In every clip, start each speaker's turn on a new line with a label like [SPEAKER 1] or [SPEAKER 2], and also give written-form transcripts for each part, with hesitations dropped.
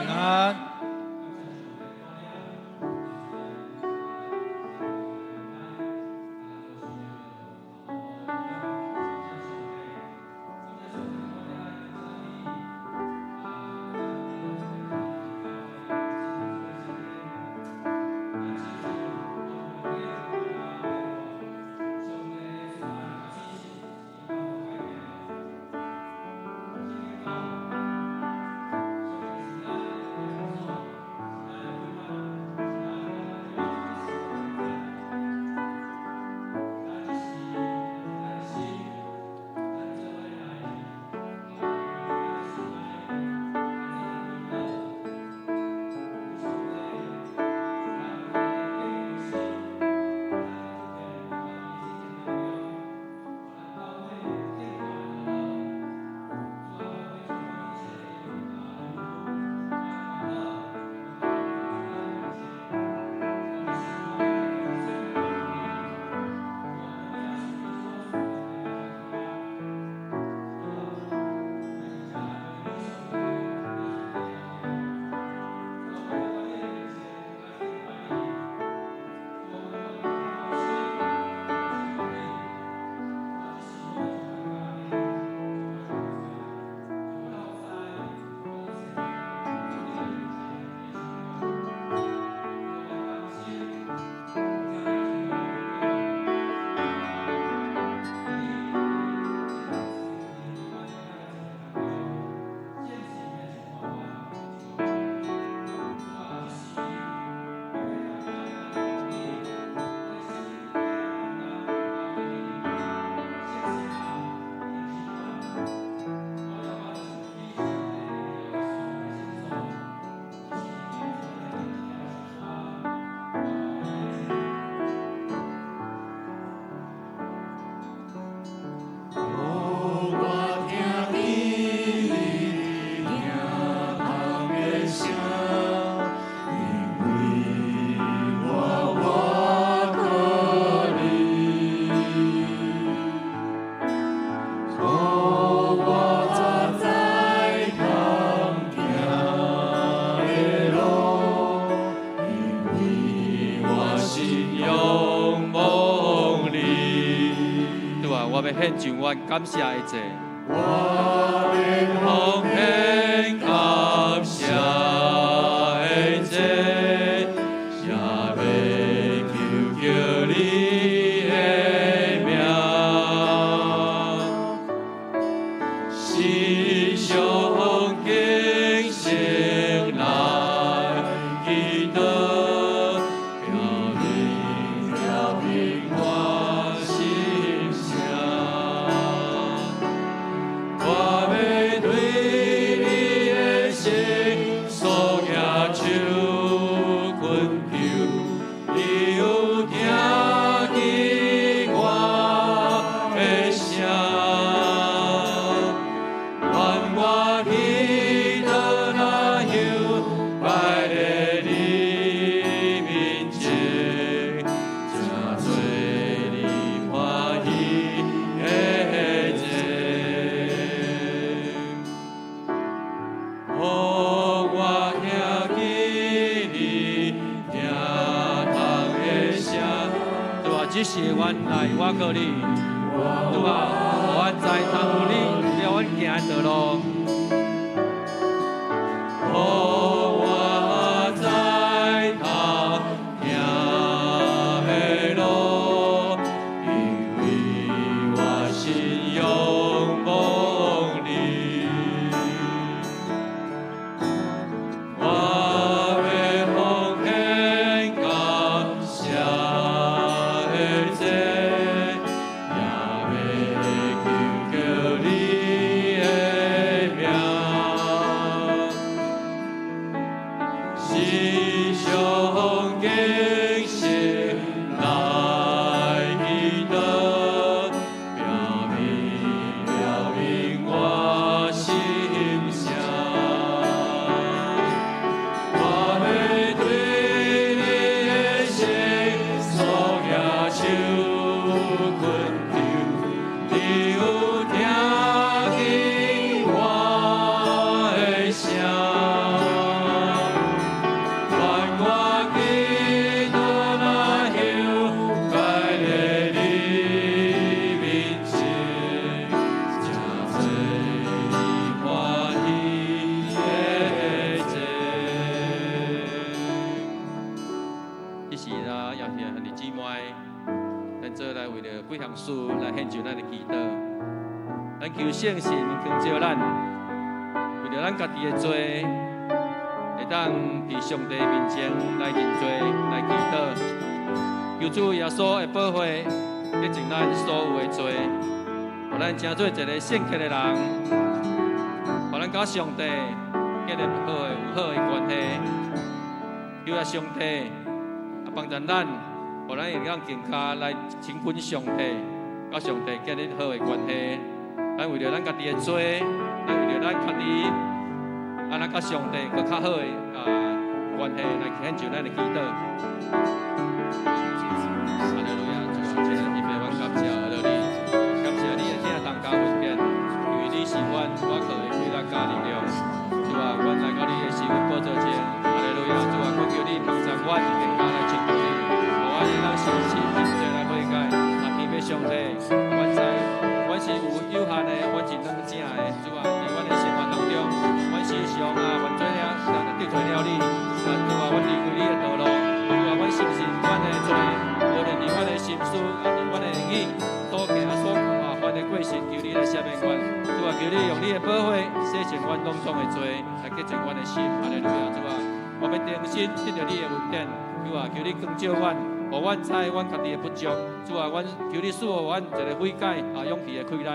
[SPEAKER 1] 平安。
[SPEAKER 2] 獻上阮感謝的祭。
[SPEAKER 3] 我欲奉獻感謝的祭，也欲求叫你的名，時常敬虔來祈禱，表明表明我心聲。我欲對你的聖所舉手懇求，你有聽見我的聲，願我祈禱若香擺佇你面前，成做你歡喜的祭。予我聽見你聽窗的聲。
[SPEAKER 2] 主啊，這時阮來倚靠你，主啊，予阮知通有你，了阮行的道路。
[SPEAKER 3] 予我知通行的路，因為我心仰望你。我欲奉獻感謝的祭，也欲求叫你的名。
[SPEAKER 2] 同事來獻上咱的祈禱。咱求聖神光照咱，為著咱家己的罪，會當佇上帝面前來認罪、來祈禱。求主耶穌的寶血潔淨咱所有的罪，予咱成做一个聖潔的人，予咱佮上帝建立好的、有好的關係。求啊上帝啊幫助咱，予咱會當更加來親近上帝，佮上帝建立好的關係。咱為著咱家己的罪，咱為著咱家己，啊，咱佮上帝閣較好的啊關係來獻上咱的祈禱。哈利路亞，主啊，親愛的天父，阮感謝阿你，感謝你的疼痛佮恩典，因為你是阮倚靠的氣力佮力量。主啊，阮來到你的施恩寶座前，哈利路亞，主啊，懇求你幫助阮更加來親近你，予阮會當誠心認罪來悔改。啊，天父上帝，阮知阮是有限的，阮是軟正的，主啊，佇阮的生活當中，阮時常啊犯罪了，得罪了你，啊，主啊，阮離開你的道路，主啊，阮承認阮的罪，無論佇阮的心思啊，佇阮的言語，所行所啊犯的過失，求你來赦免阮。主啊，求你用你的寶血洗淨阮攏總的罪，來潔淨阮的心。哈利路亞，主啊，我欲重新得著你的恩典，主啊，求你光照阮，予阮知阮家己的不足。主啊，阮求你賜予阮一个悔改啊勇氣的氣力。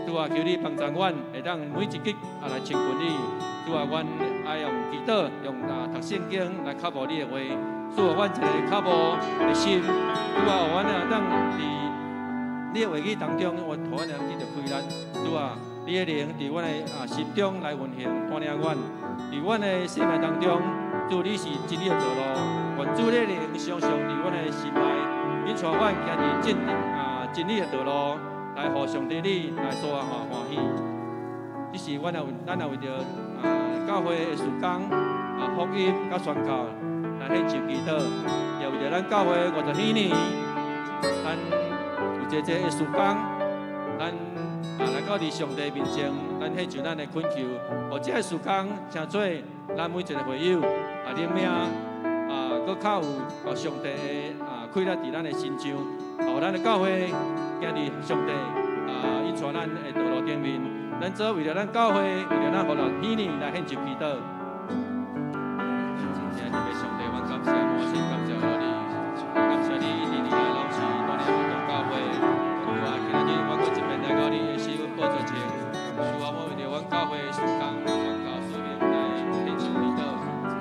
[SPEAKER 2] 主啊，求你幫助阮，會當每一日啊來親近你。主啊，阮愛用祈禱、用啊讀聖經來渴慕你的話，賜予阮一个渴慕的心。主啊，予阮會當佇你的話語當中，予阮會當得著氣力。主啊，你的靈佇阮的啊心中來運行，帶領阮。佇阮的生命當中，主你是真理的道路，願主你的靈常常佇阮的心內，引帶阮行佇正啊真理的道路，來予上帝你來所歡歡喜。這是阮也為咱也為著啊教會的事工啊福音佮宣教來獻上祈禱，也為著咱教會50禧年，咱有濟濟的事工，咱啊來到佇上帝面前，咱獻上咱的懇求，予這个事工成做咱每一个會友啊靈命啊，閣較有上帝的啊氣力佇咱的身上，予咱的教會行佇上帝啊引帶咱的道路頂面，咱做為著咱教會，為著咱50禧年來獻上祈禱。親愛的上帝，阮感謝，滿心感謝你，感謝你一直以來攏是帶領阮教會。主啊，今仔日我閣一遍來到你的施恩寶座前，主啊，我為著阮教會的事工、宣教使命來獻上祈禱。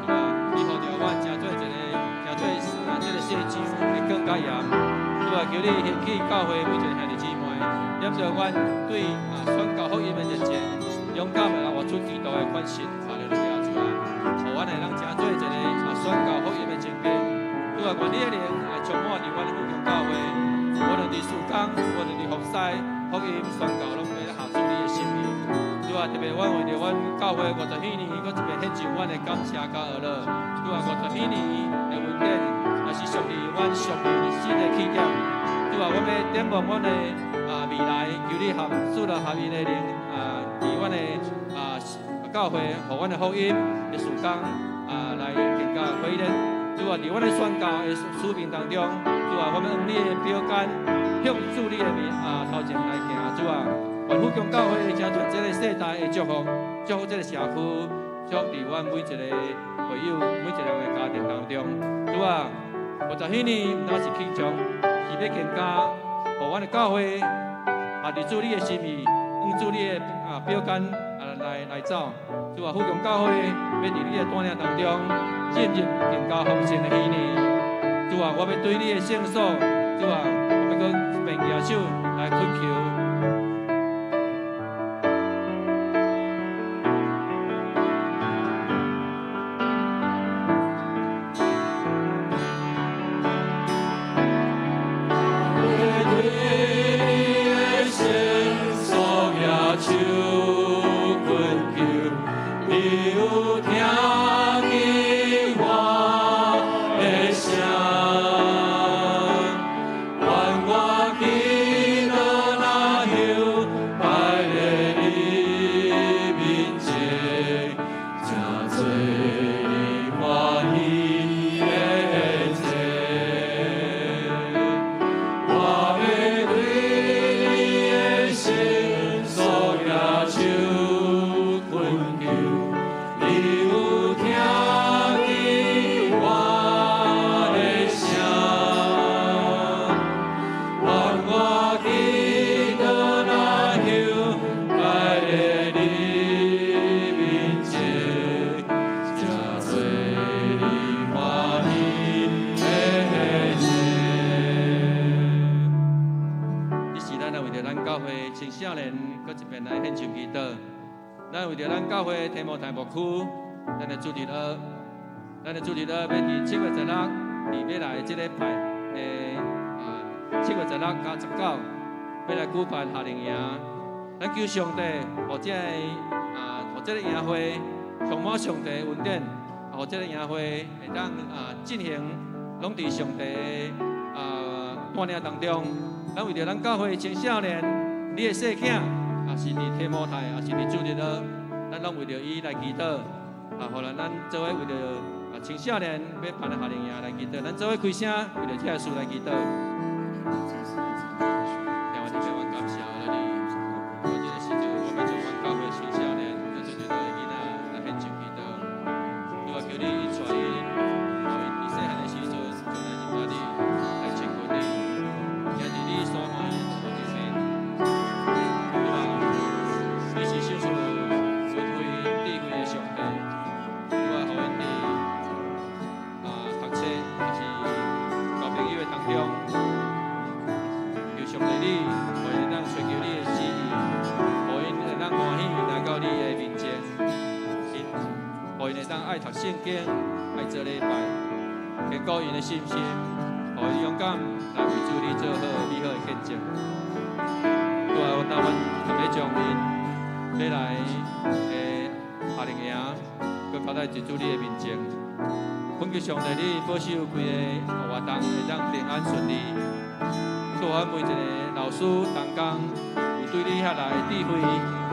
[SPEAKER 2] 主啊，你予著阮成做一個，成做啊這个世上的光佮鹽。主啊，求你興起教會每一个兄弟姊妹，念著阮對啊宣教福音的熱情，勇敢來活出基督的款式。哈利路亞，主啊，予阮會當成做一个啊宣教福音的精兵。主啊，願你的靈來充滿佇阮的福強教會，無論佇事工，無論佇服侍、福音宣教，攏欲合主你的心意。主啊，特別阮為著阮教會50禧年，閣一遍獻上阮的感謝佮阿樂。主啊，50禧年的恩典，也是屬於阮屬靈新的起點。主啊，我欲展望阮的啊未來，求你合主來合伊的靈啊，佇阮的啊教會，予阮的福音的事工啊來更加火熱。主啊，佇阮的宣教的使命當中，主啊，我欲按你的標杆，向主你的面啊頭前來行。主啊，願福強教會成做這个世代的祝福，祝福這个社區，祝福佇阮每一个會友、每一个人的家庭當中。主啊，50禧年毋但是慶祝，是欲更加予阮的教會啊，佇主你的心意，按主你的啊標杆啊來走。主啊，福強教會欲佇你的帶領當中，進入更加豐盛的禧年。主啊，我欲對你的聖所，主啊，我欲閣變舉手來懇求。
[SPEAKER 3] 願我祈禱。
[SPEAKER 2] 咱為著咱教會提摩太牧區，咱的主日學，咱的主日學欲佇7月16，佇欲來這禮拜的7月16佮19，欲來舉辦夏令營。咱求上帝，予這個予這個營會充滿上帝恩典，予這個營會會當進行，攏佇上帝的帶領當中。咱為著咱教會青少年，你的細囝，也是佇提摩太，也是佇主日學，咱攏為著伊來祈禱。予咱咱做伙為著青少年欲辦的夏令營來祈禱，咱做伙開聲為著這个事來祈禱。天父，阮感謝你，到這个時陣，我欲將阮教會青少年、佮主日學的囡仔來獻上祈禱。主啊，求你帶𪜶，予𪜶佇細漢的時陣就來認識你，來親近你，行佇你所歡喜的道路上面。主啊，你是賞賜恩惠智慧的上帝。主啊，予𪜶佇讀冊，抑是交朋友的當中，求上帝你，予𪜶會當尋求你的旨意，予𪜶會當歡喜來到你的面前，予𪜶會當愛讀聖經，愛做禮拜，堅固𪜶的信心，予𪜶勇敢來為主你做好美好的見證。主啊，我當阮特別將𪜶欲來的夏令營，閣交代佇主你的面前。懇求上帝你保守規个活動會當平安順利。祝阮每一個老師同工有對你遐來的智慧、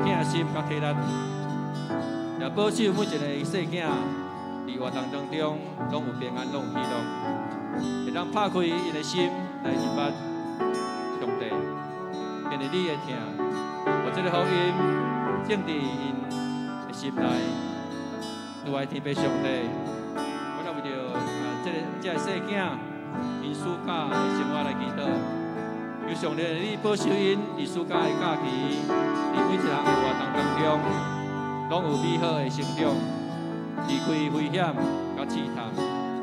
[SPEAKER 2] 疼心佮體力，也保守每一个細囝佇活動當中攏有平安，攏有喜樂，會當拍開𪜶的心來認捌上帝，經歷你的疼，予這个福音種佇𪜶的心內，主愛天父上帝，阮也為著這个細囝𪜶暑假的生活來祈禱，求上帝你保守𪜶佇暑假的假期，佇每一項的活動當中，攏有美好的成長，離開危險佮試探，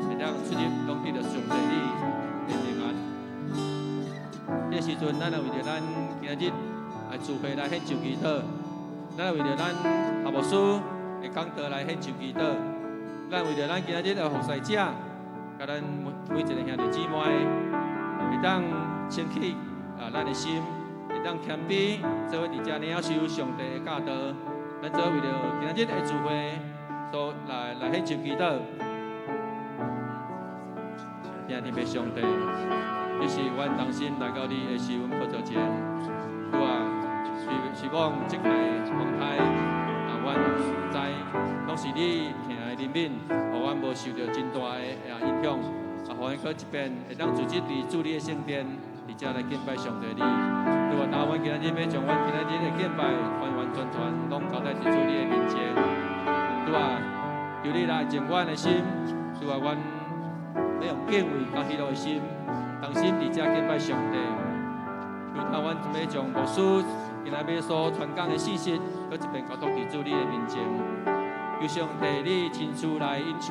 [SPEAKER 2] 會當出入攏得著上帝你的平安。這個時陣，咱也為著咱今仔日來聚會來獻上祈禱，咱也為著咱夏牧師的講道來獻上祈禱，咱為著咱今仔日的服侍者，佮咱每一個兄弟姊妹，會當清起咱的心，會當謙卑，做伙佇遮領受上帝的教導。咱做伙為著今仔日的聚會，所來獻上祈禱。天父上帝，這是阮同心來到你的施恩寶座前，主啊，是講這擺風颱阮知攏是你疼的憐憫，予阮無受著真大的影響，予阮閣一遍會當組織佇主你的聖殿，佇遮來敬拜上帝你。主啊，當阮今仔日欲將阮今仔日的敬拜完完全全攏交代佇主你的面前。主啊，求你來淨阮的心，主啊，阮欲用敬畏佮喜樂的心，同心佇遮敬拜上帝。求他阮欲將牧師今仔日所傳講的信息，閣一遍交託佇主你的面前。求上帝你親自來引帶，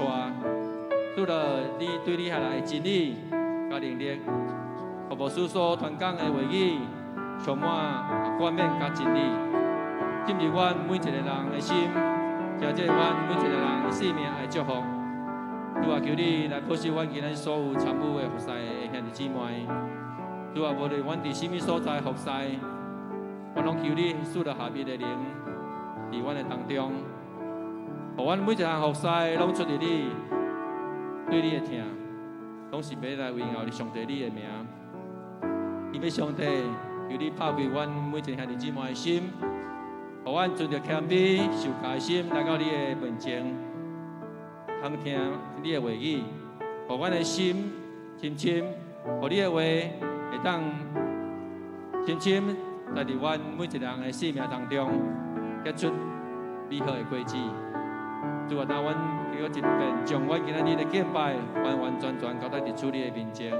[SPEAKER 2] 除了你對你下來的真理佮能力，予牧師所傳講的話語，充滿冠冕佮真理，進入阮每一個人的心，成這阮每一個人的生命的祝福。主啊，求你來保守阮今仔所有參與的服侍的兄弟姊妹。主啊，無論阮佇啥物所在服侍，我攏求你賜予合一的靈佇阮的當中，予阮每一項服侍攏出自你對你的疼，攏是欲來榮耀你上帝你的名。天父上帝，求你拍開阮每一個兄弟姊妹的心，予阮存著謙卑、受教的心來到你的面前，通聽你的話語，予阮的心深深，予你的話會當深深在佇阮每一個人的生命當中結出美好的果子。主啊，當阮閣一遍將阮今仔日的敬拜完完全全交代佇主你的面前，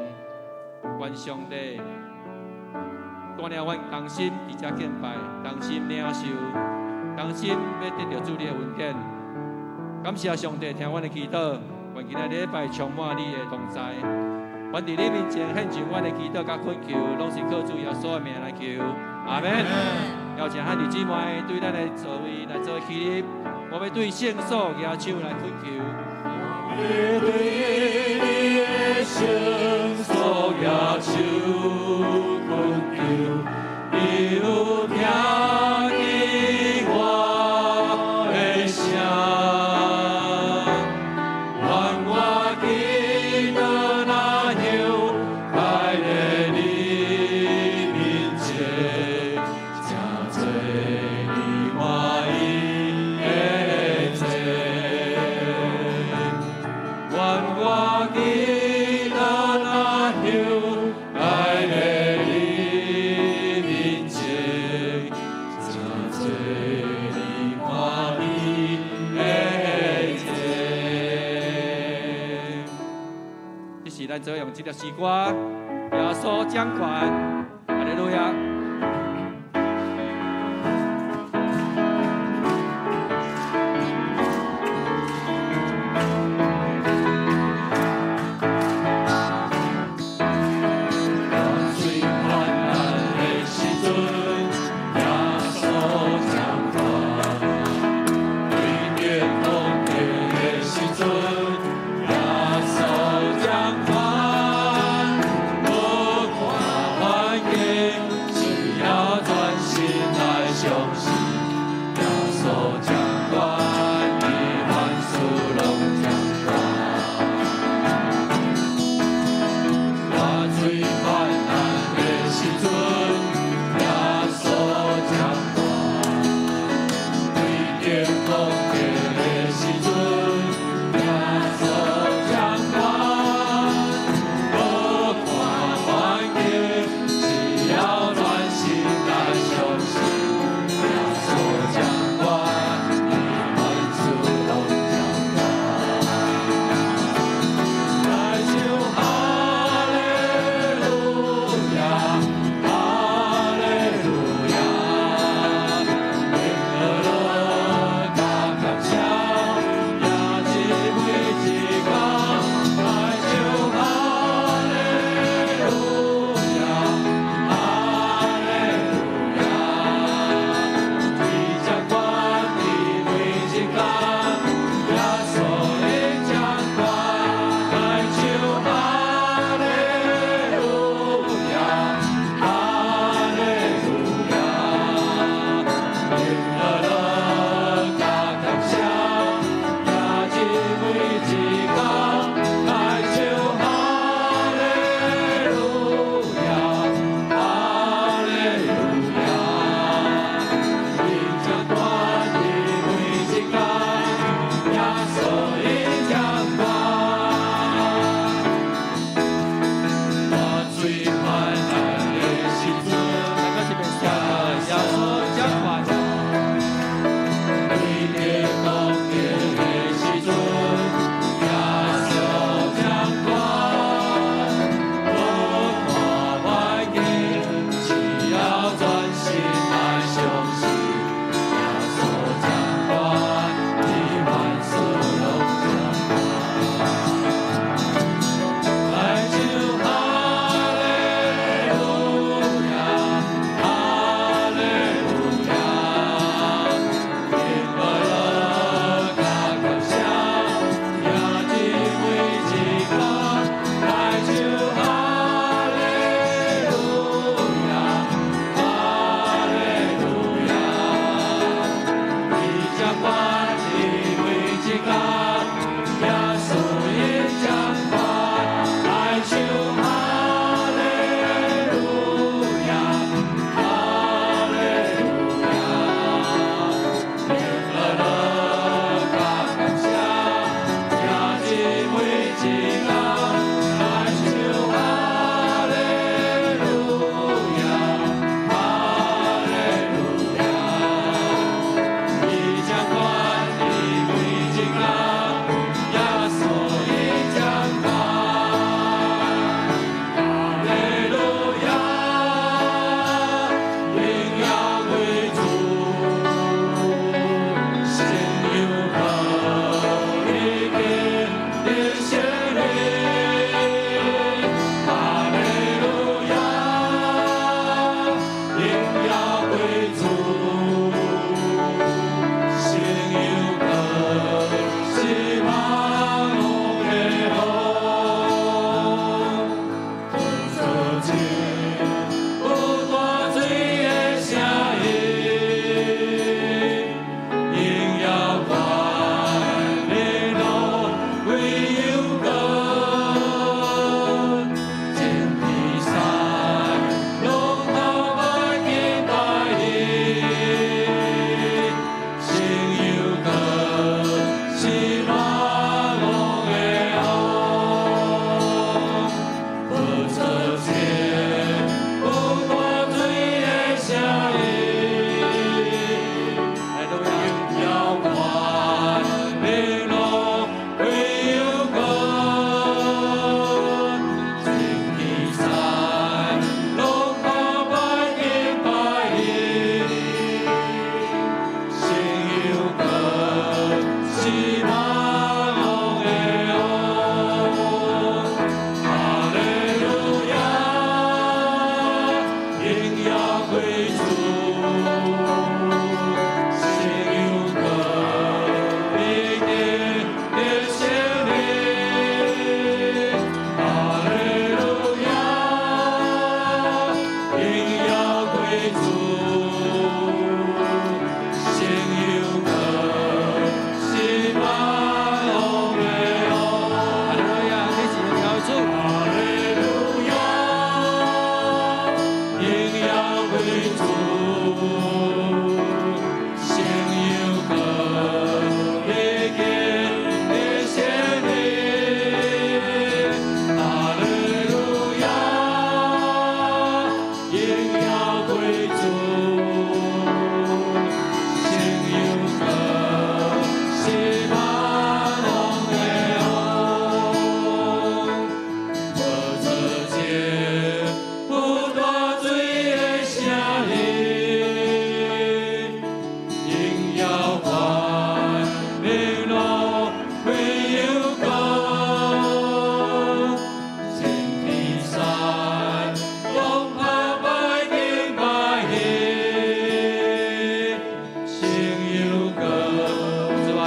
[SPEAKER 2] 願上帝帶領阮同心佇遮敬拜，同心領受，同心欲得著主你的恩典。感謝上帝聽阮的祈禱，願今仔禮拜充滿你的同在。阮佇你面前獻上阮的祈禱佮懇求，攏是靠主耶穌的名來求。阿門。邀請兄弟姊妹對咱的座位來做起立，我欲對聖所舉手來懇求。
[SPEAKER 3] 我欲對你的聖所舉手懇求，伊有聽見我的聲，願我祈禱若香擺佇你面前，成做你歡喜的祭。願我祈禱若香擺佇你面前，成做你歡喜的祭。
[SPEAKER 2] 這時咱做用這條詩歌，耶穌掌權，哈利路亞。
[SPEAKER 3] 我最患難的時陣，耶穌掌權；對著苦境的時陣，耶穌掌權。無看環境，只要專心來相信，耶穌掌權，伊凡事攏掌權。我最患難的時陣，耶穌掌權；對著苦境的時陣，耶穌掌權。無看環境，只要專心來相信，耶穌掌權，伊凡事攏掌權。來唱哈利路亞，哈利路亞，榮耀感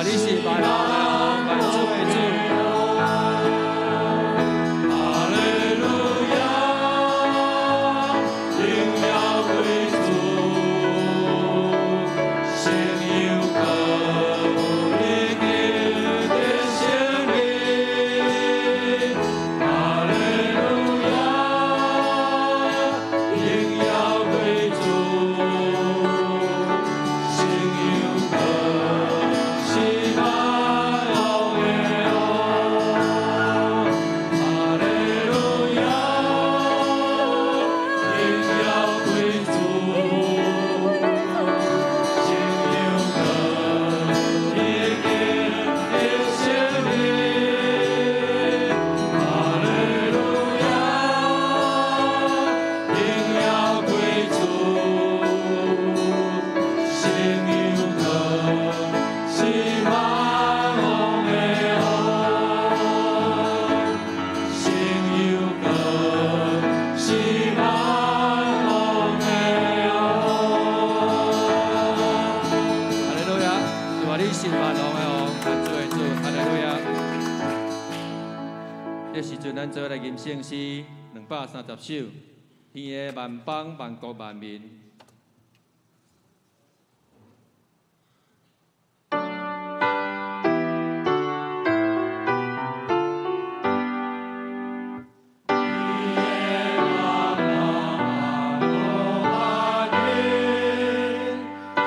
[SPEAKER 2] 你是萬王的王，萬主的主。
[SPEAKER 3] 哈利路亞，榮耀歸主，聖又閣已經得勝利。哈利路亞，榮耀歸主，聖又閣是萬王的王。哈利路亞，榮耀歸主，聖又閣已經得勝利。哈利路亞，榮耀歸主，聖又閣是萬王的王。聖又閣是萬王的王。
[SPEAKER 2] 哈利路亞，主啊，你是萬王的王，萬主的主，哈利路亞。這時陣，咱做來吟聖詩230首，天的萬邦萬國萬民。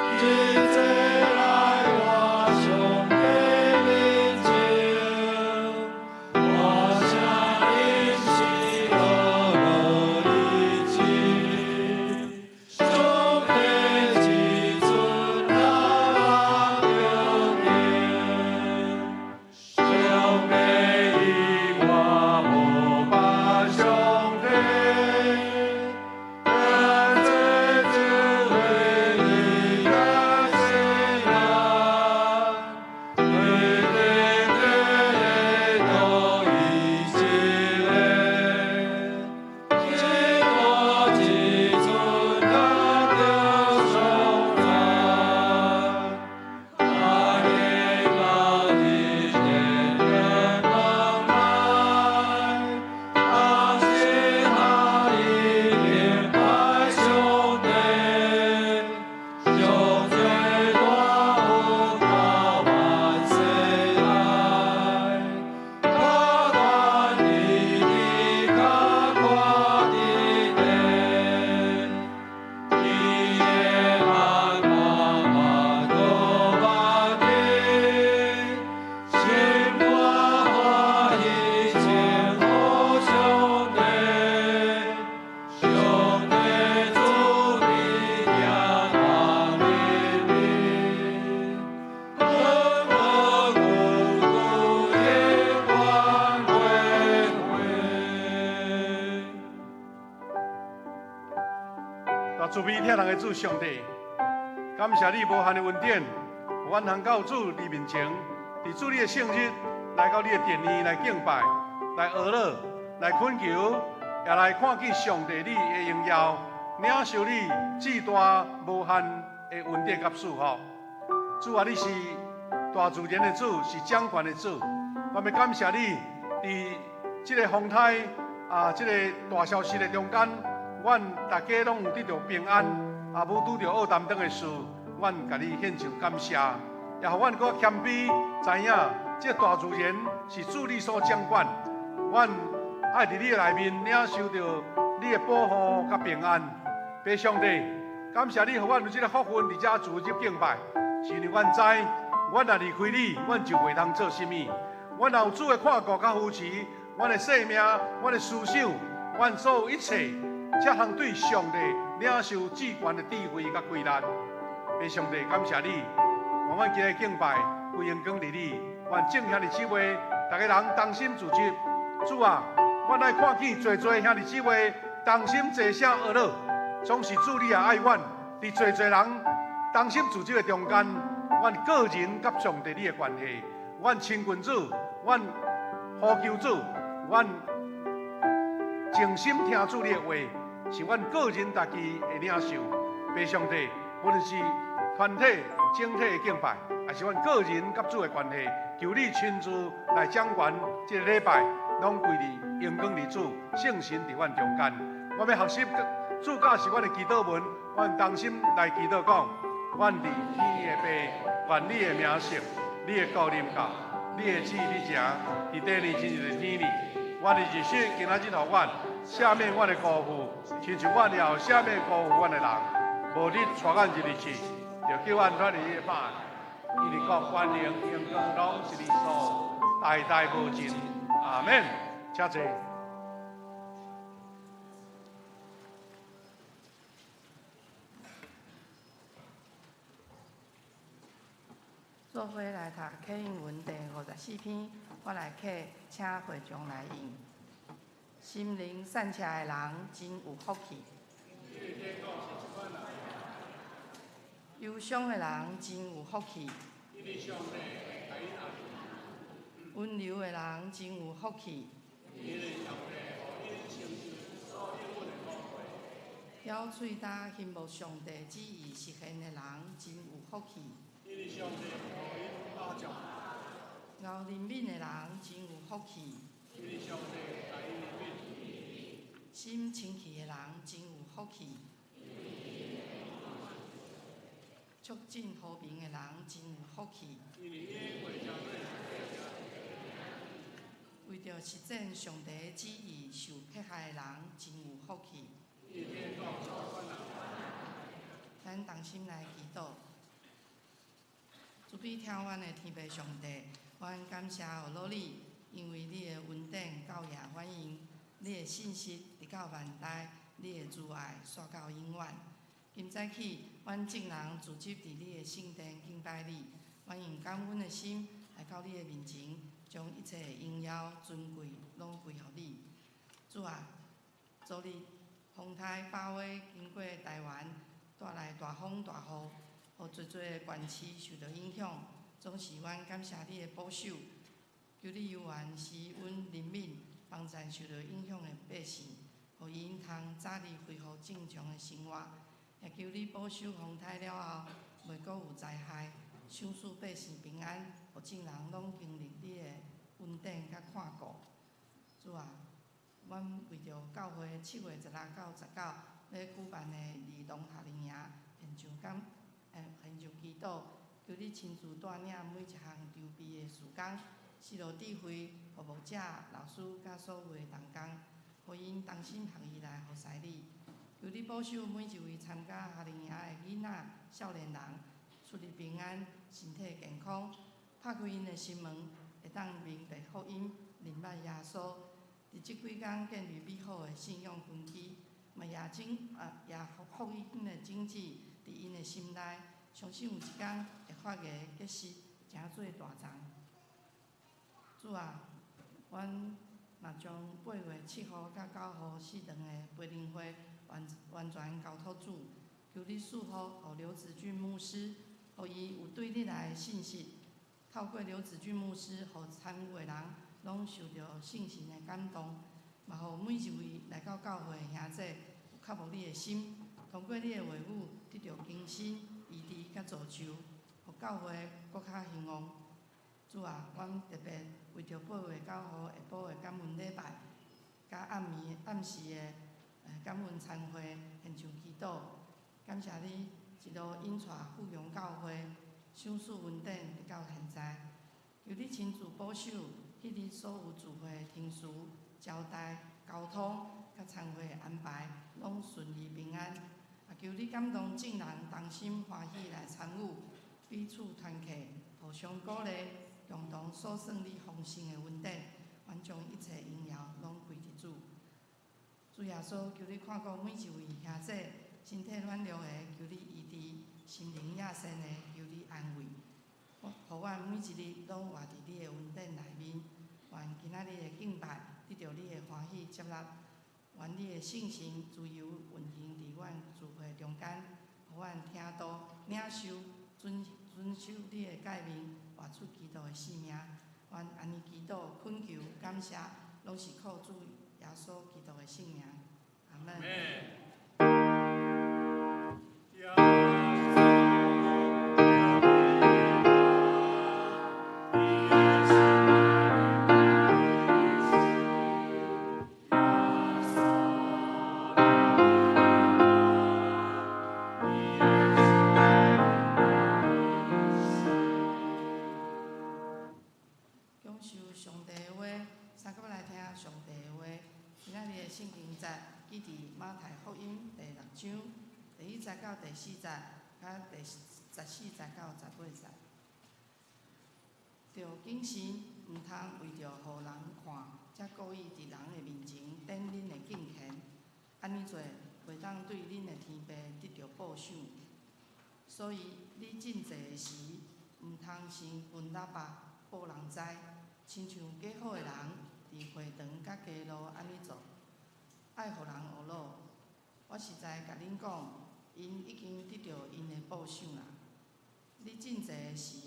[SPEAKER 3] 一齊來活上帝面前，大聲吟詩樂樂一起，上帝至尊咱着敬，上帝以外無別上帝，咱這智慧伊甲世人，對天地都伊一个，至大至尊咱著頌讚，大家到佇天的門內，同心合意敬拜上帝，上最大恩膏萬世代，較懸佇天，較闊佇地，天的萬邦萬國萬民，心肝歡喜稱呼上帝，上帝主你聽萬人民，穩穩固固永遠歸回。
[SPEAKER 1] 大慈悲疼人的主上帝，感謝你無限的恩典，予阮通到主你面前，佇主你的聖日來到你的殿裡來敬拜、來哀禱、來懇求，也來看見上帝你的榮耀，領受你至大無限的恩典佮賜福。主啊，你是大自然的主，是掌權的主，我們感謝你，佇這個風颱啊，這個大消息的中間，阮大家攏有得著平安，也無拄著惡擔當的事，阮共你獻上感謝，也予阮閣較謙卑，知影這大自然是主你所掌管，阮愛佇你的內面領受著你的保護佮平安。父上帝，感謝你予阮有這個福分佇遮主日敬拜，是因為阮知，阮若離開你，阮就袂通做啥物。阮若有主的看顧佮扶持，阮的生命、阮的思想、阮所有一切，才通對上帝領受至懸的智慧佮規律。父上帝，感謝你，願阮今日敬拜，歸榮光佇你。願眾兄弟姊妹，逐家人同心聚集。主啊，阮愛看見濟濟兄弟姊妹同心齊聲哀禱，總是主你也愛阮，佇濟濟人同心聚集的中間，阮個人佮上帝你的關係，阮親近主，阮呼求主，阮靜心聽主你的話，是阮個人家己的領受。父上帝，無論是團體整體的敬拜，也是阮個人佮主的關係，求你親自來掌權，這个禮拜攏歸佇榮光佇主聖神佇阮中間。我欲學習主教示阮的祈禱文，阮同心來祈禱講：阮佇天的父，願你的名聖，你的國臨到，你的旨意行，佇地裡親像佇天裡。阮的日食今仔日予阮，赦免阮的辜負，親像阮也有赦免辜負阮的人。無你帶阮入去試，著救阮脫離彼个歹。因為國權能榮光攏是你所，代代無盡。阿門。請坐。
[SPEAKER 4] 做伙來讀啟應文第54篇，我來客，請會眾來應。心靈善巧的人真有福氣。憂傷的人真有福氣。溫柔的人真有福氣。曉喙焦欣慕上帝旨意實現的人真有福氣。𠢕憐憫的人真有福氣。心清氣的人真有福氣。促進和平的人真有福氣。為著實踐上帝旨意受迫害的人真有福氣。咱同心來祈禱。慈悲疼阮的天父上帝，阮感謝予努你，因為你的恩典夠也反應，你的信實直到萬代，你的慈愛續到永遠。今早起，阮眾人聚集佇你的聖殿敬拜你，阮用感恩的心來到你的面前，將一切的榮耀尊貴攏歸予你。主啊，昨日風颱百花經過台灣，帶來大風大雨，予濟濟的縣市受著影響。總是阮感謝你的保守，求你猶原施恩憐憫，幫贊受著影響的百姓，予𪜶通早日恢復正常的生活。也求你保守風颱了後，袂閣有災害，賞賜百姓平安，予眾人攏經歷你的恩典佮看顧。主啊，阮為著教會7月16到19欲舉辦的兒童夏令營，獻上感，獻上祈禱，求你親自帶領每一項籌備的事工，賜予智慧，予牧者、老師佮所有的同工，予𪜶同心合意來服侍你。求你保守每一位參加夏令營的囡仔、少年人，出入平安，身體健康，拍開𪜶的心門，會當明白福音，認捌耶穌。佇這幾工建立美好的信仰根基，嘛也種啊也福音的種子佇𪜶的心內，相信有一工會發芽結實，成做大欉。主啊，阮嘛將8月7號佮9號四場的培靈會完完全交託主，求你賜福予劉子俊牧師，予伊有對你來的信實，透過劉子俊牧師，予參與的人攏受著聖神的感動，嘛予每一位來到教會的兄弟有渴慕你的心，通過你的話語得著更新、醫治佮造就，予教會閣較興旺。主啊，阮特別為著8月9號下晡的感恩禮拜，佮暗暝暗時的感恩餐會獻上祈禱，感謝你一路引帶富陽教會，賞賜恩典直到現在。求你親自保守彼日所有聚會的程序、招待、交通佮餐會的安排，攏順利平安。也求你感動眾人同心歡喜來參與，彼此團契，互相鼓勵，共同數算你豐盛的恩典。阮將一切榮耀攏歸予主。主耶穌，求你看顧每一位兄弟，身體軟弱的，求你醫治；心靈野善的，求你安慰。予阮每一日攏活佇你的恩典內面，願今仔日的敬拜得著你的歡喜接納，願你的聖神自由運行佇阮聚會中間，予阮聽道、領受、遵遵守你的誡命，活出基督的生命。願按呢祈禱、懇求、感謝，攏是靠主耶穌基督的聖名。阿門。上帝的話，三個來聽上帝的話。今仔日的聖經節記佇馬太福音第六章第一節到第四節，佮第十四節到十八節。著謹慎，毋通為著予人看，才故意佇人的面前展恁的敬虔。按呢做，袂當對恁的天父得著報賞。所以，你進祭的時，毋通先薰蠟燭，予人知，親像假好的人佇會堂佮街路按呢做，愛予人呵咾。我實在共恁講，𪜶已經得著𪜶的報賞啦。你進祭的時，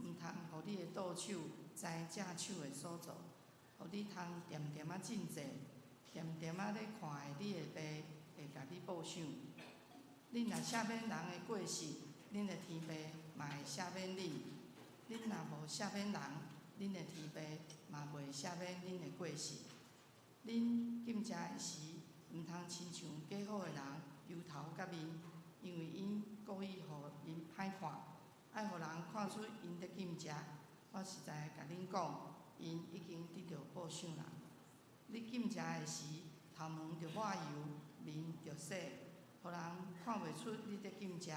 [SPEAKER 4] 毋通予你的倒手知正手的所做，予你通恬恬仔進祭，恬恬仔咧看的你的爸會共你報賞。恁若赦免人的過失，恁的天父嘛會赦免恁；恁若無赦免人，恁的天父嘛袂赦免恁的過失。恁禁食的時，毋通親像假好的人油頭革面，因為𪜶故意予面歹看，愛予人看出𪜶咧禁食。我實在共恁講，𪜶已經得著報賞啦。你禁食的時，頭毛著抹油，面著洗，予人看袂出你咧禁食。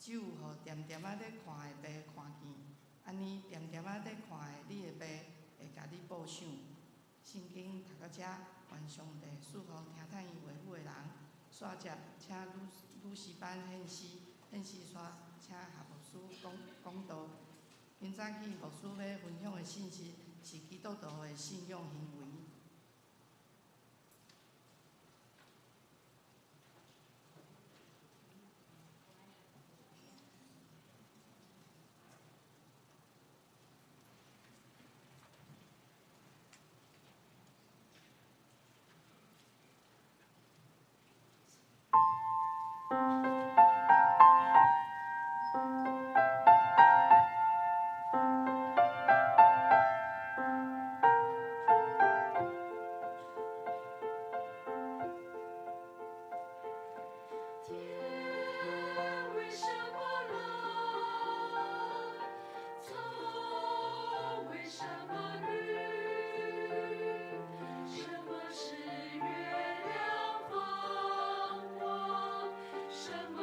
[SPEAKER 4] 只有予恬恬仔咧看的爸看見，按呢恬恬仔咧看的你的爸會共你報賞。聖經讀到遮，願上帝賜福聽迵伊話語的人。煞接請女士班獻詩，獻詩煞請夏牧師講講道。今早起牧師欲分享的信息是基督徒的信仰行為。
[SPEAKER 5] 天為什麼藍？草為什麼綠？什麼是月亮放光？什麼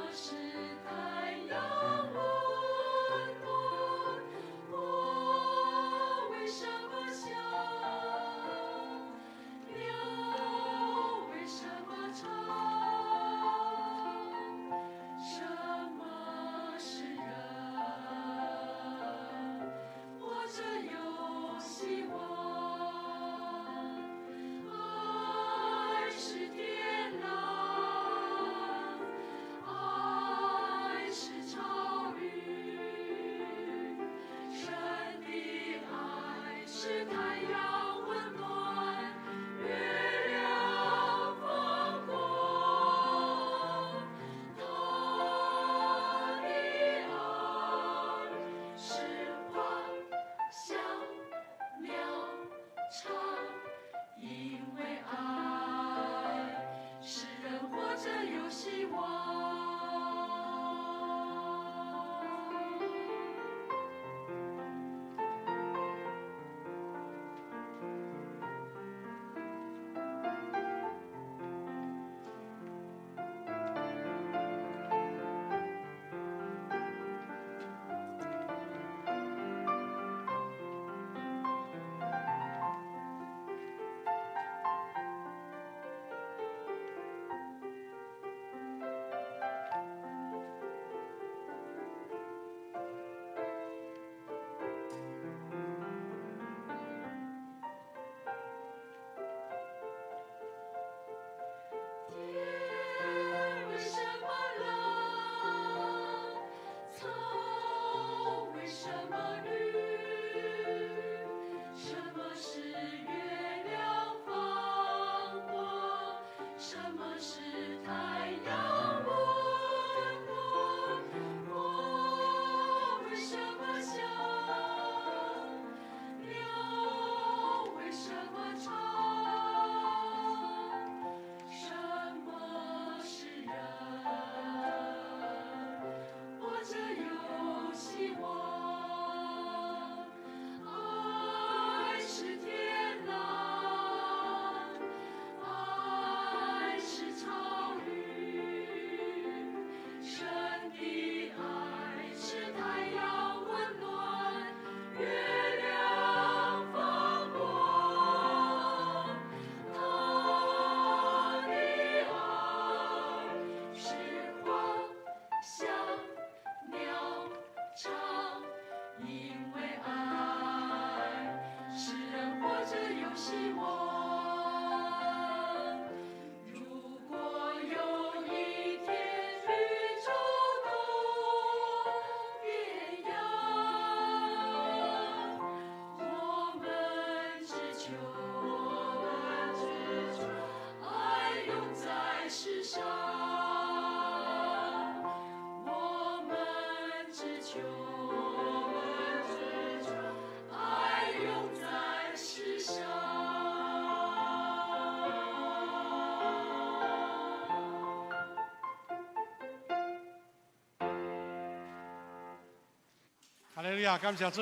[SPEAKER 1] 亞，感謝主。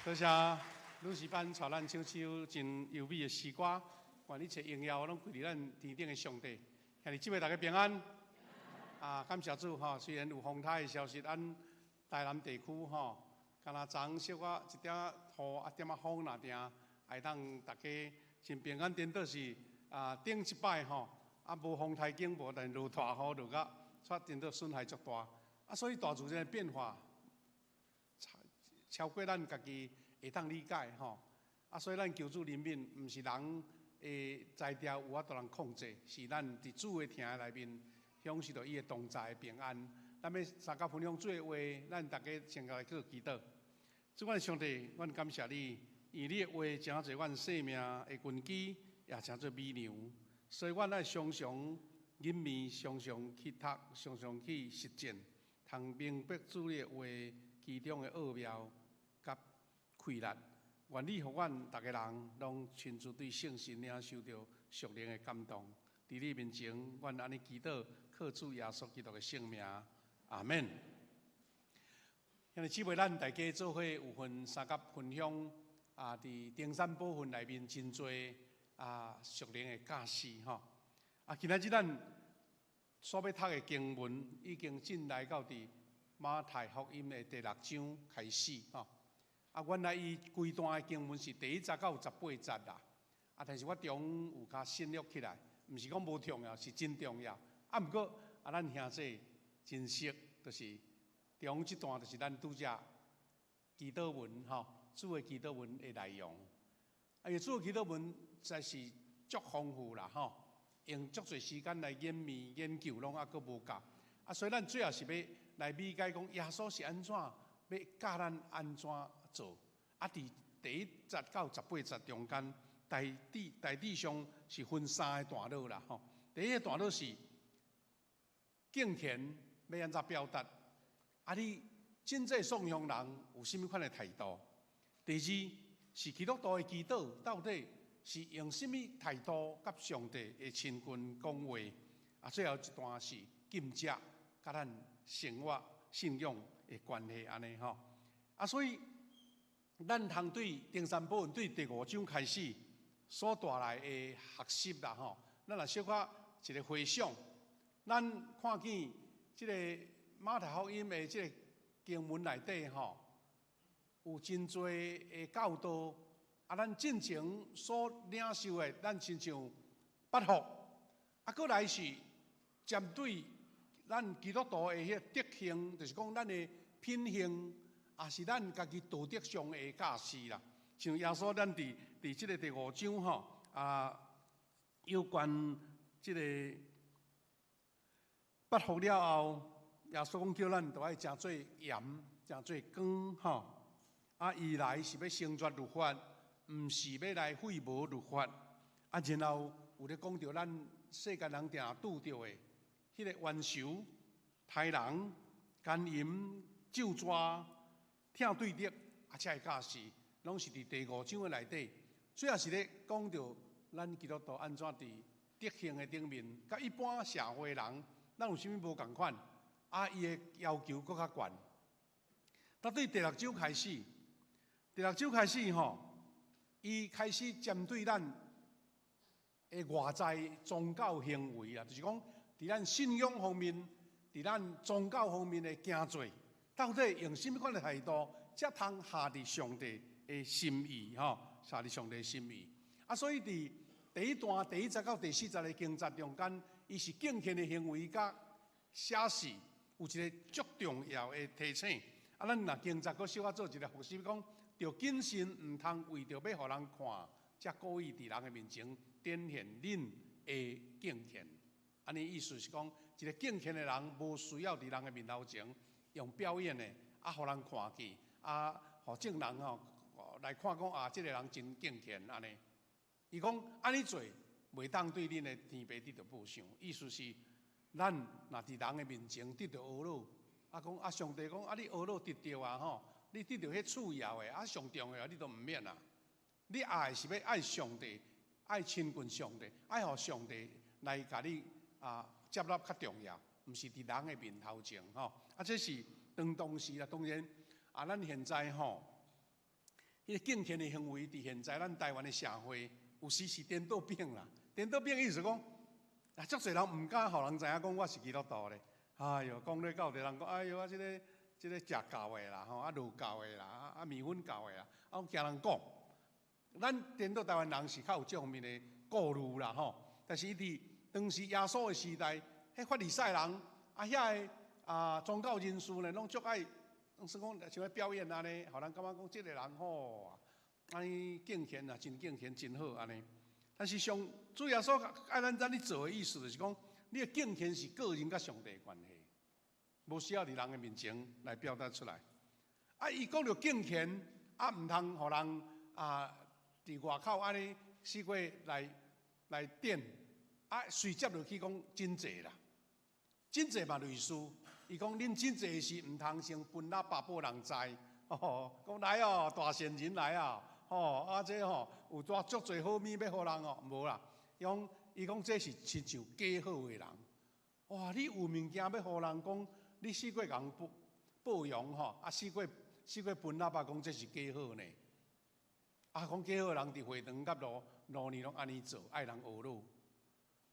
[SPEAKER 1] 多謝女士班帶咱唱首真優美的詩歌，願一切榮耀攏歸予咱天頂的上帝。兄弟姊妹大家平安。啊，感謝主吼，雖然有風颱的消息，咱台南地區吼，敢若昨昏小可一點雨，啊點仔風若定，會當大家真平安。顛倒是啊，頂一擺吼，啊無風颱警報，但落大雨落甲，煞顛倒損害足大。啊，所以大自然的變化超過咱家己會當理解吼。啊，所以咱求主憐憫，毋是人的才調有法度通控制，是咱佇主的疼內面享受著伊的同在平安。咱欲相佮分享主的話，咱大家先來去祈禱。主阮上帝，阮感謝你，因為你的話成做阮生命的根基，也成做米糧，所以阮愛常常吟味，常常去讀，常常去實踐，通明白主你的話其中的奧妙佮氣力。願你予阮逐个人攏親自對聖神領受著屬靈的感動。佇你面前，阮按呢祈禱，靠主耶穌基督的聖名，阿門。兄弟姊妹，咱大家做伙有份相佮分享啊，佇登山寶訓內面真濟啊屬靈的教示吼。啊，今仔日咱所欲讀的經文已經進來到佇馬太福音的第六章開始吼。啊，原來伊規段的經文是第一節到18節啦。啊，但是我中有較省略起來，毋是講無重要，是真重要。啊，毋過啊，咱兄弟真熟，就是中這段就是咱拄才祈禱文吼，主的祈禱文的內容。啊，因為主的祈禱文實在是足豐富啦吼，用足濟時間來研味研究，攏猶閣無夠。啊，所以咱主要是欲來理解講耶穌是按怎欲教咱按怎做。啊，佇第一節到18節中間，大致上是分三个段落啦吼。第一个段落是敬虔欲按怎表達，啊，你真濟頌向人有啥物款的態度？第二是基督徒的祈禱到底是用啥物態度佮上帝的親近講話？啊，最後一段是禁食佮咱生活信仰的關係按呢吼。啊，所以咱通對登山寶訓對第五章開始所帶來的學習啦吼，咱來小可一個回想，咱看見這個馬太福音的這個經文內底吼，有真濟的教導，啊，咱進前所領受的，咱親像八福，啊，閣來是針對咱基督徒的彼個德行，就是講咱的品行，也是咱家己道德上的教示啦。像耶穌，咱佇這個第五章吼，啊，有關這個八福了後，耶穌講叫咱著愛成做鹽，成做光吼。啊，伊來是欲成全律法，毋是欲來廢無律法。啊，然後有咧講著咱世間人定拄著的彼個冤仇、刣人、姦淫、咒詛、疼對敵，啊，這个教示，攏是佇第五章的內底。主要是咧講著咱基督徒按怎佇德行的頂面，佮一般社會人，咱有啥物無仝款？啊，伊的要求閣較懸。但對第六章開始，第六章開始吼，伊開始針對咱的外在宗教行為啊，就是講，佇咱信仰方面，佇咱宗教方面的行做，到底用啥物款的態度，才通合佇上帝的心意吼，合佇上帝的心意。啊，所以佇第一段第一節到第四節的經節中間，伊是敬虔的行為佮寫事有一個足重要的提醒。啊，咱若經節閣小可做一個複習，講著謹慎，毋通為著欲予人看，才故意佇人的面前展現恁的敬虔。按呢意思是講，一個敬虔的人無需要佇人的面頭前用表演的，啊，予人看見，啊，予眾人吼來看講啊，這個人真敬虔按呢。伊講按呢做，袂當對恁的天父得著報賞。意思是，咱若佇人的面前得著呵咾，啊講啊上帝講啊你呵咾得著啊吼，你得著彼次要的，啊上重要你都毋免啊。你愛是欲愛上帝，愛親近上帝，愛予上帝來共你啊接納較重要，毋是佇人的面頭前吼。啊，這是當時啦，當然啊，咱現在吼，彼個敬虔的行為，佇現在咱台灣的社會，有時是顛倒變啦。顛倒變意思講，啊，足濟人毋敢予人知影講我是基督徒咧。哎喲，講咧到佇人講，哎喲，啊，這個食教的啦，吼，啊，儒教的啦，啊啊麵粉教的啦，啊，驚人講。咱顛倒台灣人是較有這方面的顧慮啦，吼。但是佇當時耶穌的時代，彼法利賽人啊，遐个啊宗教人士呢，攏足愛，算講像咧表演按呢，予人感覺講這个人吼，按呢敬虔啊，真敬虔，真好按呢。但是上主耶穌愛咱按呢做的意思，就是講，你的敬虔是個人佮上帝的關係，無需要佇人的面前來表達出來。啊，伊講著敬虔，啊，毋通予人啊，佇外口按呢四界來點，啊，隨接落去講真濟啦，真濟嘛類似。伊講恁真濟時毋通先分喇叭予人知，哦，講來哦，大善人來啊，吼，啊這吼有帶足濟好物欲予人哦，無啦。伊講這是親像假好的人。哇！你有物件欲予人講，你四界共報揚吼，啊四界四界分喇叭講這是假好呢。啊，講假好人佇會堂佮路路呢攏按呢做，愛人呵咾。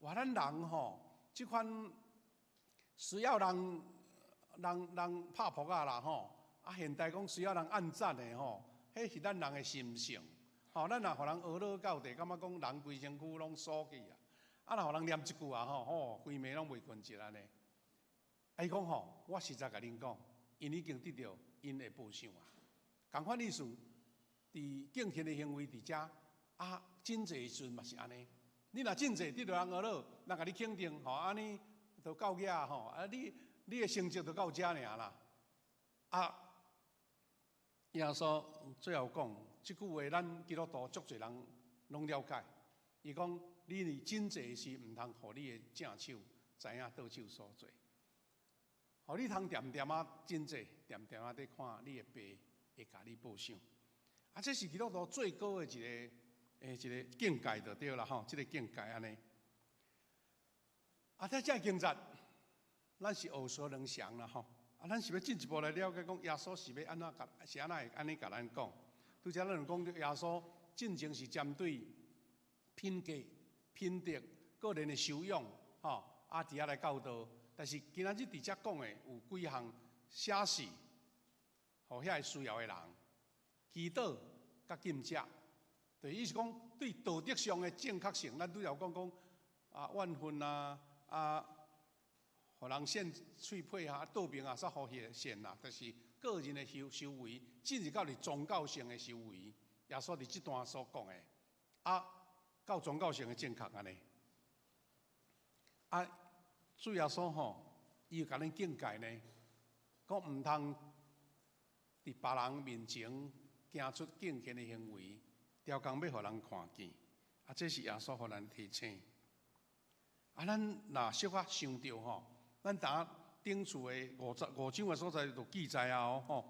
[SPEAKER 1] 哇！咱人吼，這款需要人拍噗仔啦吼，啊，現代講需要人按讚的吼，彼是咱人的心性。吼，咱若予人呵咾到底，感覺講人規身軀攏酥去啊！啊，若予人念一句啊吼，吼，規暝攏袂睏著按呢。啊，伊講吼，我實在共恁講，𪜶已經得著𪜶的報賞啊。仝款意思，佇敬虔的行為佇遮啊，真濟時陣嘛是按呢。你若真濟得著人呵咾，人共你肯定吼，按呢就到遐吼，啊你的成績就到遮爾啦。啊，耶穌最後講這句話，咱基督徒足濟人攏了解。伊講，你佇真濟時毋通予你的正手知影倒手所做。予你通恬恬仔真濟，恬恬仔佇看你的爸會共你報賞。啊，這是基督徒最高的一個境界就對啦吼，這個境界按呢。啊，這這經節，咱是耳熟能詳啦吼。啊，咱是欲進一步來了解，講耶穌是欲按怎共，是按怎會按呢共咱講。拄才咱有講著耶穌進前是針對品格、品德、個人的修養，吼，啊，佇遐來教導。但是今仔日佇遮講的有幾項寫事，予遐個需要的人，祈禱佮禁食，對，意思講對道德上的正確性，咱拄有講講啊，怨恨啊，啊，予人獻喙皮啊，倒爿啊，煞予獻啊，就是個人的修為，進入到佇宗教性的修為，耶穌佇這段所講的，啊，到宗教性的正確按呢，啊，主耶穌吼，伊有共咱警戒呢，講毋通佇別人面前行出敬虔的行為，刁工欲予人看見，啊，這是耶穌予咱提醒。啊，咱若小可想著吼，咱呾頂厝的55章的所在就記載啊吼。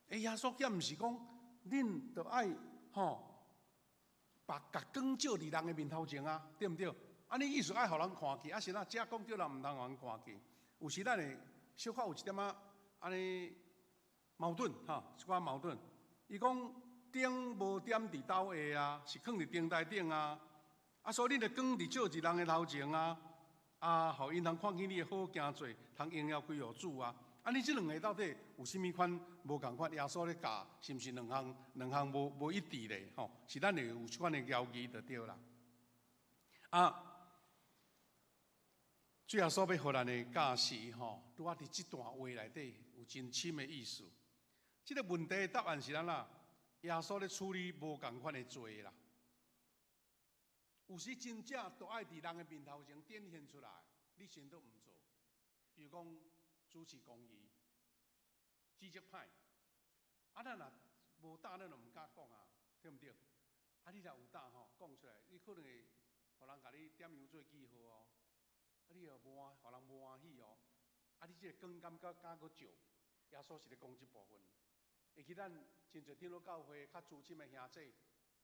[SPEAKER 1] 欸，耶穌敢毋是講，恁著愛吼，把共光照佇人的面頭前啊，對毋對？啊，你意思愛予人看見，啊是哪？遮講叫人毋通予人看見，有時咱會小可有一點仔按呢矛盾吼，一寡矛盾。伊講燈無點佇斗下啊，是囥佇燈台頂啊。啊，所以恁的光佇照佇人的頭前啊，啊，予𪜶通看見你的好行做，通榮耀歸予主啊。啊，你這兩个到底有啥物款無仝款？耶穌咧教，是毋是兩項無一致咧？吼，是咱會有這款的疑義就對啦。啊，主耶穌欲予咱的教示吼，拄仔佇這段話內底有真深的意思。這個問題的答案是按怎？耶穌咧處理無仝款的罪啦。有時真正都愛佇人的面頭前展現出來，你先都毋做。比如講主持公義、指責歹，啊，咱若無膽，咱就毋敢講啊，對毋對？啊，你若有膽吼，講出來，你可能會予人共你點樣做記號哦。啊，你又無歡，予人無歡喜哦。啊，你這个光敢閣敢閣照？耶穌是咧講這部分。會記咱真濟長老教會較資深的兄弟，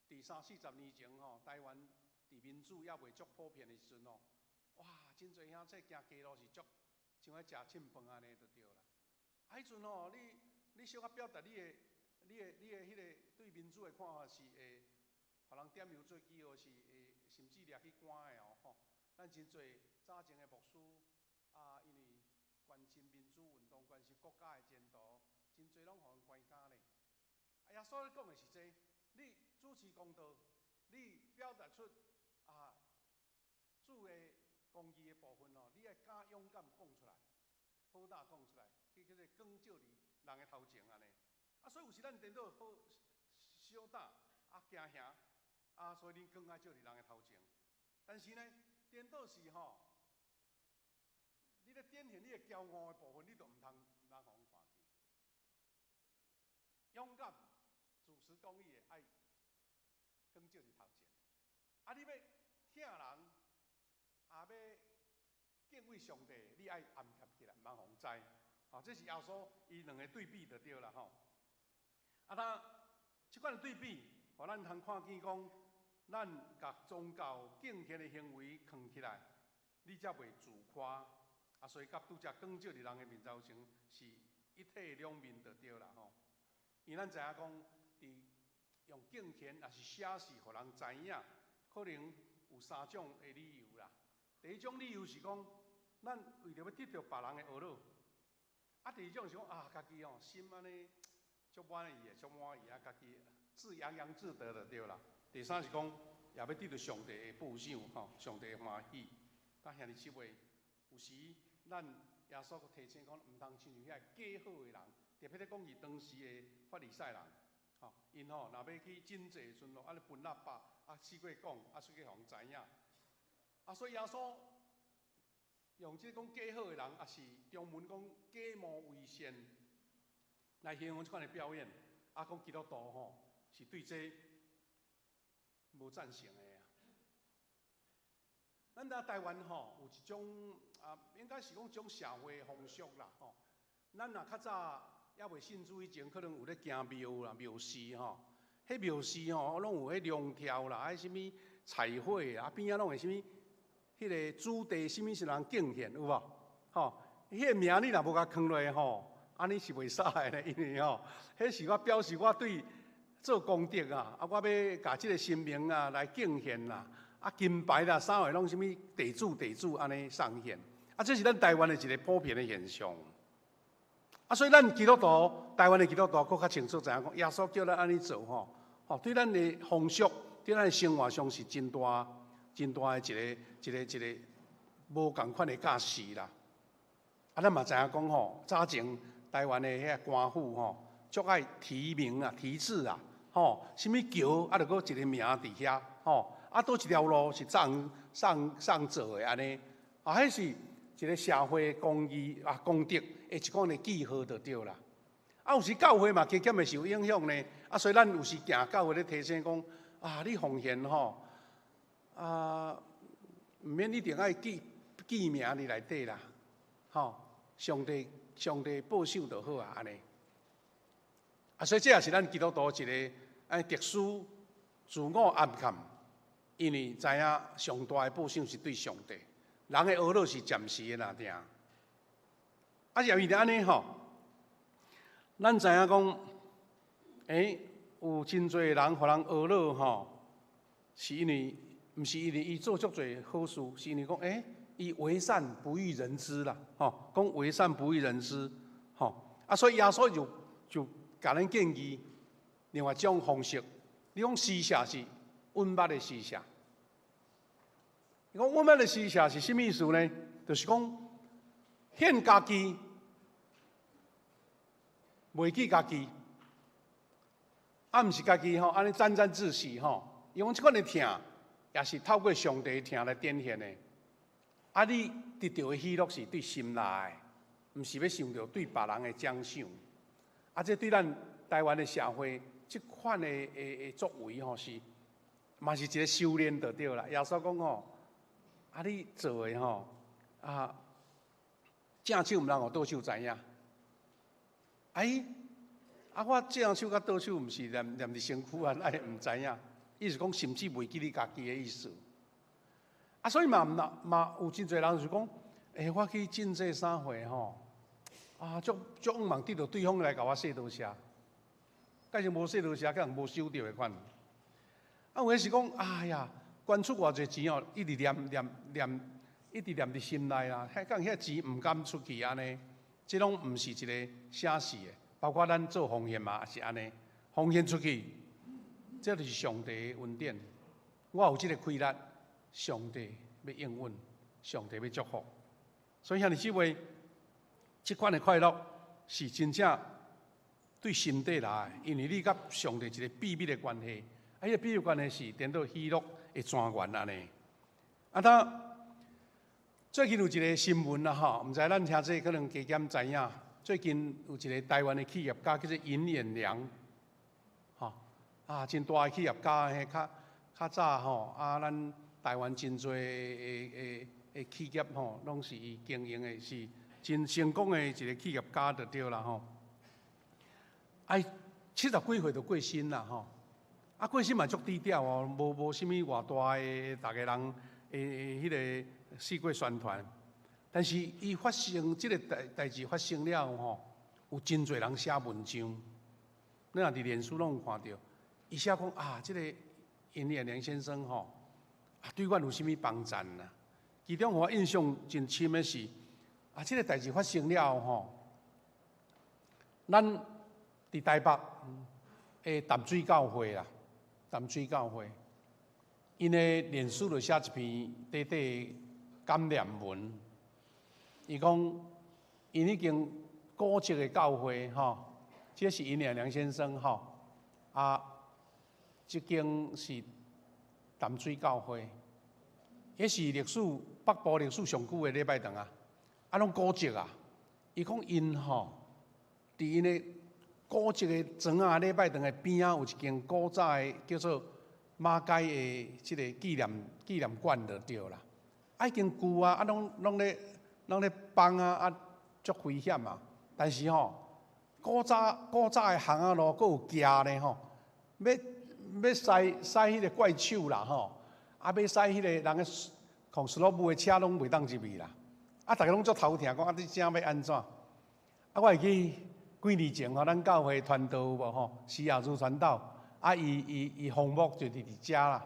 [SPEAKER 1] 佇三四十年前吼，台灣佇民主猶未足普遍的時陣吼，哇，真濟兄弟行街路是足像愛食凊飯按呢就對啦。啊，彼阵吼，你小可表达你的彼个对民主的看法是會，予人點油做記號，是會甚至掠去關的哦吼。咱真濟早前的牧師啊，因為關心民主運動，關心國家的前途，真濟攏予人關監咧。啊，耶穌咧講的是這個，你主持公道，你表達出啊主的公義的部分吼，你愛敢勇敢講出來，好膽講出來，去叫做光照佇人的頭前按呢。啊，所以有時咱顛倒好小膽啊驚嚇啊，所以恁光愛照佇人的頭前。但是呢，顛倒是吼，你咧展現你的驕傲的部分，你就毋通毋通予人看見。勇敢主持公義的愛光照佇頭前。啊，你欲疼人，也欲敬畏上帝，你愛暗藏起來，毋通予人知。啊，這是耶穌伊兩个對比就對啦吼。啊，那這款的對比，予咱通看見講，咱共宗教敬虔的行為囥起來，你才袂自誇。啊，所以佮拄才光照佇人的面頭前是一體兩面就對啦吼。因為咱知影講，佇用敬虔抑是寫事，予人知影，可能有三種的理由啦。第一種理由是講，咱為著欲得著別人的呵咾。啊，第二種是講啊，家己吼心按呢足滿意的，足滿意啊，家己自洋洋自得就對啦。第三是講，也欲得著上帝的報賞吼，上帝的歡喜。但兄弟姊妹，有時咱耶穌閣提醒講，毋通親像遐假好的人，特別咧講是當時的法利賽人，吼，𪜶吼若欲去拯祭的時陣，按呢噴喇叭，啊四處講，啊四處予人知影。啊，所以耶穌用這個講假好的人，抑是中文講假冒為善，來形容這款的表演。啊，講基督徒吼是對這無贊成的啊。咱佇台灣吼有一種啊，應該是講一種社會風俗啦吼。咱若較早猶未信主以前，可能有咧行廟啦、廟司吼。彼廟司吼，攏有彼龍柱啦，啊啥物彩繪啊，邊仔攏會啥物，彼个主題啥物是人敬獻有無？吼，彼个名你若無共囥落吼，按呢是袂使的咧，因為吼，彼是我表示我對做功德啊，啊，我欲共這个神明啊來敬獻啦，啊，金牌啦，啥貨攏啥物地主地主按呢送獻，啊，這是咱台灣的一个普遍的現象。啊，所以咱基督徒，台灣的基督徒，閣較清楚知影講，耶穌叫咱按呢做吼，吼，對咱的風俗，對咱的生活上是真大、真大的一个、一个、一个無仝款的教示啦。啊，咱嘛知影講吼，早前台灣的遐官府吼，足愛題名啊、題字啊，吼，啥物橋啊，著閣一个名佇遐，吼，啊，佗一條路是怎上上做的按呢，啊，彼是一个社會公義啊、公德的一款的記號就對啦。啊，有時教會嘛，加減會受影響呢。啊，所以咱有時行教會咧提醒講，啊，你奉獻吼，啊，毋免一定愛記記名佇內底啦，吼，上帝上帝保守就好啊，按呢。啊，所以這也是咱基督徒一个愛特殊自我暗崁，因為知影上大的報賞是對上帝，人的呵咾是暫時的爾定。啊，也因為按呢吼，咱知影講，有真濟人予人呵咾吼，是因為毋是因為伊做足濟好事，是因為講，伊為善不欲人知啦，吼，講為善不欲人知，吼，啊，所以耶穌就共咱建議另外一種方式，你講施捨是隱密的施捨，伊講隱密的施捨是啥物意思呢？就是講獻家己，袂記家己，啊，毋是家己吼，按呢沾沾自喜吼。伊講這款的疼，也是透過上帝疼來展現的。啊，你得著的喜樂是對心內的，毋是欲想著對別人的獎賞。啊，這對咱台灣的社會，這款的作為吼是，嘛是一个修煉就對啦。耶穌講吼，啊，你做的吼，啊，正手毋通予倒手知影。哎，啊，我正手佮倒手毋是黏黏佇身軀啊，會毋知影？意思講，甚至袂記你家己的意思。啊，所以嘛，嘛嘛有真濟人就講，欸，我去賑濟啥貨吼，啊，足足向望得著對方來共我說多謝，假使無說多謝，可能無收著的款。啊，有的是講，哎呀，捐出偌濟錢哦，一直念念念，一直念佇心內啦，彼講遐錢毋甘出去按呢，這攏毋是一个寫實的。包括咱做奉獻嘛，也是按呢，奉獻出去，這就是上帝的恩典。我有這个氣力，上帝欲應允，上帝欲祝福。所以兄弟姊妹，這款的快樂是真正對心底來的，因為你佮上帝一个秘密的關係，啊，彼个秘密關係是顛倒喜樂的泉源按呢。啊，他最近有一个新聞啦，吼，毋知咱聽這可能加減知影。最近有一个台灣的企業家叫做尹衍梁，吼，啊，真大的企業家，彼較較早吼，啊，咱台灣真濟的的的企業吼，攏是伊經營的，是真成功的一个企業家就對啦吼。啊，70幾歲就過身啦吼，啊，過身嘛足低調哦，無無啥物偌大的，逐个人的彼个四界宣傳。但是伊發生這个代代誌發生了吼，有真濟人寫文章，你若佇臉書攏有看著，伊寫講啊，這个尹衍梁先生吼，啊，對阮有啥物幫贊啊？其中予我印象真深的是，啊，這个代誌發生了吼，咱佇台北的淡水教會啦，淡水教會，𪜶的臉書就寫一篇短短的感念文。伊講，𪜶彼間古蹟的教會吼，這是尹衍梁先生吼，啊，這間是淡水教會，彼是歷史北部歷史上久的禮拜堂啊，啊，攏古蹟啊。伊講𪜶吼，佇𪜶的古蹟的磚仔禮拜堂的邊仔有一間古早的叫做馬偕的這个紀念紀念館就對啦。啊，已經舊啊，啊，攏攏咧攏咧崩啊，啊，足危險啊。但是吼，古早古早的巷仔路閣有行呢吼，欲欲駛駛彼个怪手啦吼，啊，欲駛彼个人的控斯洛布的車攏袂當入去啦。啊，逐个攏足頭疼，講啊，你這欲按怎？啊，我會記幾年前吼，咱教會傳道有無吼？施亞珠傳道，啊，伊伊伊訪牧就佇佇遮啦。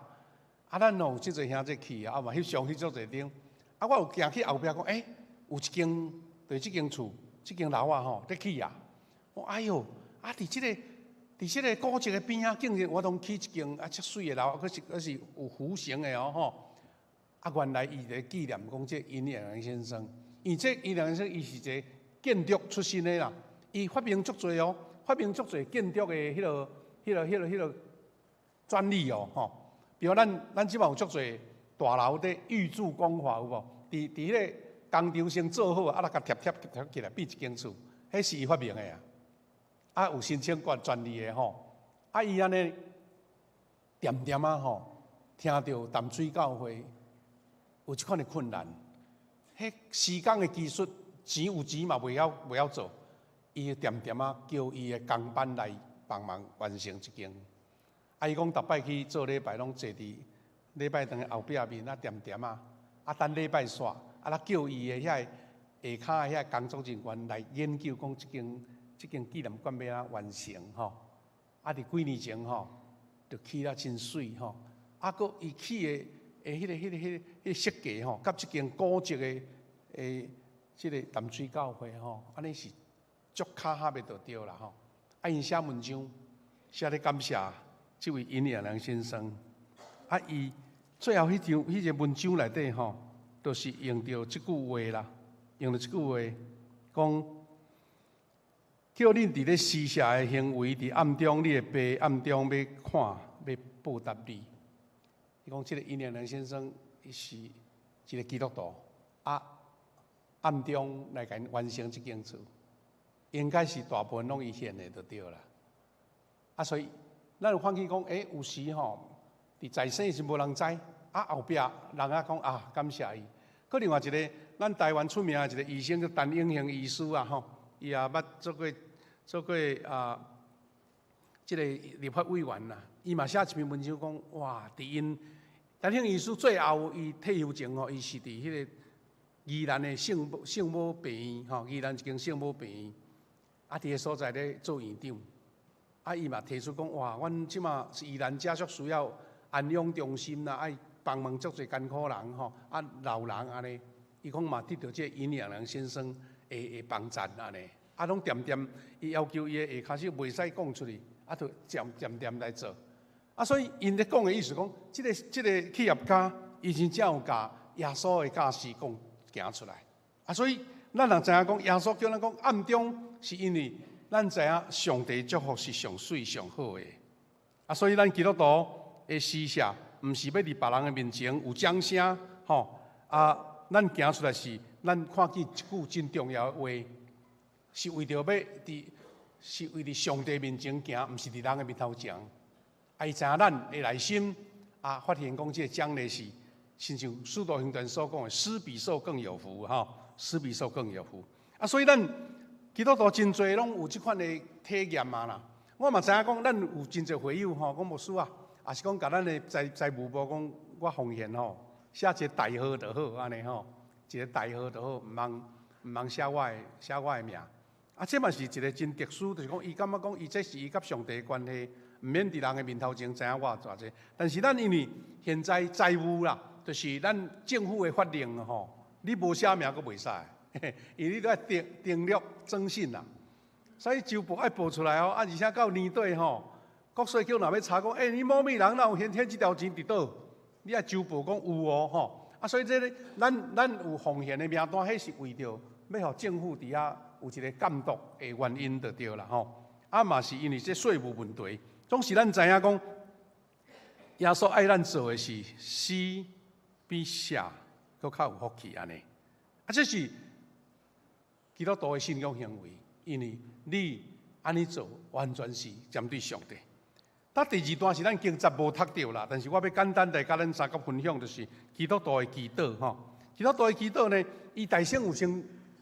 [SPEAKER 1] 啊，咱有足濟兄弟去啊，嘛翕相翕足濟張。啊，我有行去後壁講，欸，有一間，對這間厝，這間樓啊吼，咧起啊。我哎喲，啊，佇這个佇這个古蹟的邊仔，竟然我通起一間啊，遮媠的樓，閣是閣是有弧形的哦吼。啊，原來伊咧紀念講這尹衍梁先生，因為這尹衍梁先生伊是一個建築出身的啦，伊發明足濟哦，發明足濟建築的彼个、彼个、彼个、彼个專利哦，吼。比如咱咱這擺有足濟大樓佇預鑄工法有無？佇佇彼个工廠先做好，啊，來共貼貼貼起來變一間厝，彼是伊發明的啊。啊，有申請過專利的吼。啊，伊按呢恬恬仔吼，聽著淡水教會有這款的困難，彼施工的技術錢有錢嘛袂曉袂曉做，伊恬恬仔叫伊的工班來幫忙完成這間。啊，伊講逐擺去做禮拜，攏坐佇禮拜堂的後壁面啊，恬恬仔，啊等禮拜煞，啊來叫伊的遐個下跤的遐工作人員來研究，講這間這間紀念館欲按怎完成吼。啊，佇幾年前吼，就起了真媠吼。啊，閣伊起的的彼个、彼个、彼个、彼个設計吼，佮這間古蹟的的這个淡水教會吼，按呢是足巧合的就對啦吼。啊，𪜶寫文章寫咧感謝這位尹衍梁先生。啊，伊最後彼張彼个文章內底吼，就是用著這句話啦，用著這句話講，叫恁佇咧私下的行為，佇暗中，你的爸暗中欲看，欲報答你。伊講這个尹衍梁先生，伊是一个基督徒，啊，暗中來共𪜶完成這間厝，應該是大部分攏伊獻的就對啦。啊，所以咱有看見講，欸，有時吼，佇在生時無人知，啊，後壁人啊講啊，感謝伊。閣另外一个，咱台灣出名的一个醫生叫陳永興醫師啊，吼，伊也捌做過做過啊，這个立法委員啦，伊嘛寫一篇文章講，哇，佇𪜶陳永興醫師最後伊退休前吼，伊是佇彼个宜蘭的聖母病院吼，宜蘭一間聖母病院，啊，佇个所在咧做院長，啊，伊嘛提出講，哇，阮這馬是宜蘭遮足需要安養中心啦，愛幫忙足濟艱苦人吼，啊，老人按呢，伊講嘛得著這個尹養良先生的幫贊按呢，啊，攏恬恬，伊要求伊的下跤手袂使講出去，啊，就漸漸漸來做。啊，所以𪜶咧講的意思講，這個企業家伊真正有共耶穌的教示講行出來。啊，所以咱若知影講，耶穌叫咱講暗中是因為咱知影上帝祝福是上媠上好的。啊，所以咱基督徒的施捨，毋是欲佇別人的面前有掌聲，吼啊，咱行出來是咱看見一句真重要的話，是為佇上帝面前行，毋是佇人的面頭前。啊，伊知影咱的內心啊，發現講這個獎勵是，親像使徒行傳所講的，施比受更有福，吼，施比受更有福。啊，所以咱基督徒真濟攏有這款的體驗啊啦。我嘛知影講，咱有真濟會友吼，講牧師啊，抑是講共咱的財務部講，我奉獻吼，寫一個代號就好，按呢吼，一個代號就好，毋通寫我的名。啊，這嘛是一個真特殊，就是講伊感覺講，伊這是伊佮上帝的關係。毋免佇人的面頭前知影我偌濟，但是咱因為現在財務啦，就是咱政府的法令吼，你無寫名閣袂使，因為你都愛登錄徵信啦，所以周報愛報出來哦，啊，而且到年底吼，國稅局若欲查講，欸，你某某人哪有獻這條錢佇佗？你愛周報講有哦，吼，啊，所以這个咱有奉獻的名單，彼是為著欲予政府佇遐有一個監督的原因就對啦，吼，啊嘛是因為這稅務問題。總是咱知影講，耶穌愛咱做的是施比捨閣較有福氣按呢。啊，這是基督徒的信仰行為，因為你按呢做，完全是針對上帝。啊，第二段是咱經節無讀著啦，但是我欲簡單來佮咱相佮分享，就是基督徒的祈禱吼。基督徒的祈禱呢，伊大先有先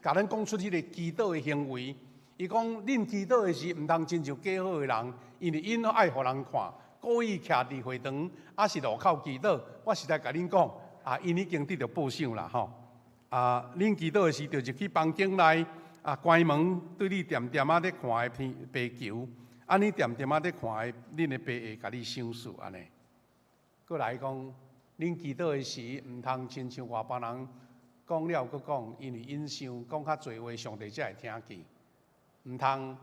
[SPEAKER 1] 共咱講出彼個祈禱的行為。伊講，恁祈禱的時，毋通親像假好的人，因為𪜶愛予人看，故意徛佇會堂，抑是路口祈禱。我實在共恁講，啊，𪜶已經得著報賞啦，吼。啊，恁祈禱的時，就入去房間內，啊，關門對你恬恬仔咧看的天父求，按呢恬恬仔咧看的，恁的父會共你賞賜按呢。閣來講，恁祈禱的時，毋通親像外邦人講了閣講，因為𪜶想講較濟話，上帝才會聽見。毋通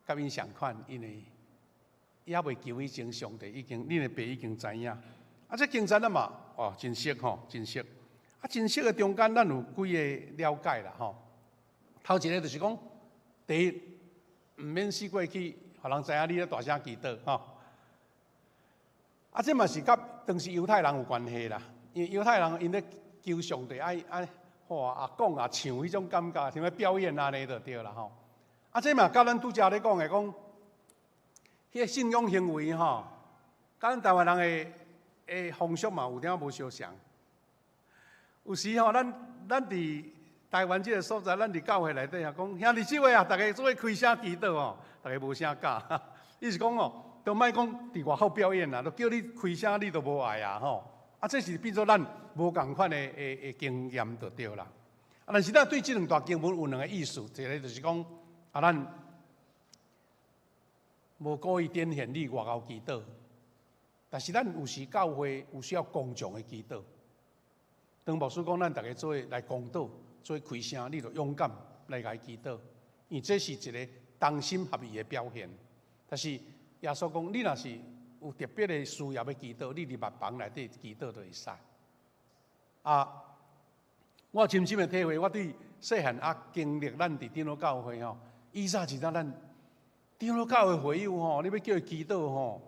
[SPEAKER 1] 佮𪜶仝款，因為猶未求以前，上帝已經，恁的爸已經知影。啊，這經節咱嘛，哦，真熟吼，真熟。啊，真熟的中間，咱有幾个了解啦，吼。頭一个就是講，第一，毋免四過去，予人知影你咧大聲祈禱，吼。啊，這嘛是佮當時猶太人有關係啦，因為猶太人𪜶咧求上帝愛愛，哇啊講啊唱彼種感覺，像咧表演按呢就對啦，吼。啊，這嘛佮咱拄才咧講的講，彼个信仰行為吼，佮咱台灣人的風俗嘛有點仔無相像。有時吼，咱佇台灣這个所在，咱佇教會內底啊，講兄弟姊妹啊，逐家做伙開聲祈禱吼，逐家無啥敢。伊是講哦，都莫講佇外口表演啦，都叫你開聲，你都無愛啊吼。啊，這是變做咱無仝款的經驗就對啦。啊，但是咱對這兩段經文有兩个意思，一个就是講。啊，咱無故意展現你偌𠢕祈禱，但是咱有時教會有需要公眾的祈禱。當牧師講咱逐家做伙來公禱，做伙開聲，你就勇敢來共伊祈禱，因為這是一个同心合意的表現。但是耶穌講，你若是有特別的需要欲祈禱，你佇別房內底祈禱就會使。啊，我深深的體會，我對細漢啊經歷咱佇長老教會吼。以前是咱長老教會會友吼，你欲叫伊祈禱吼，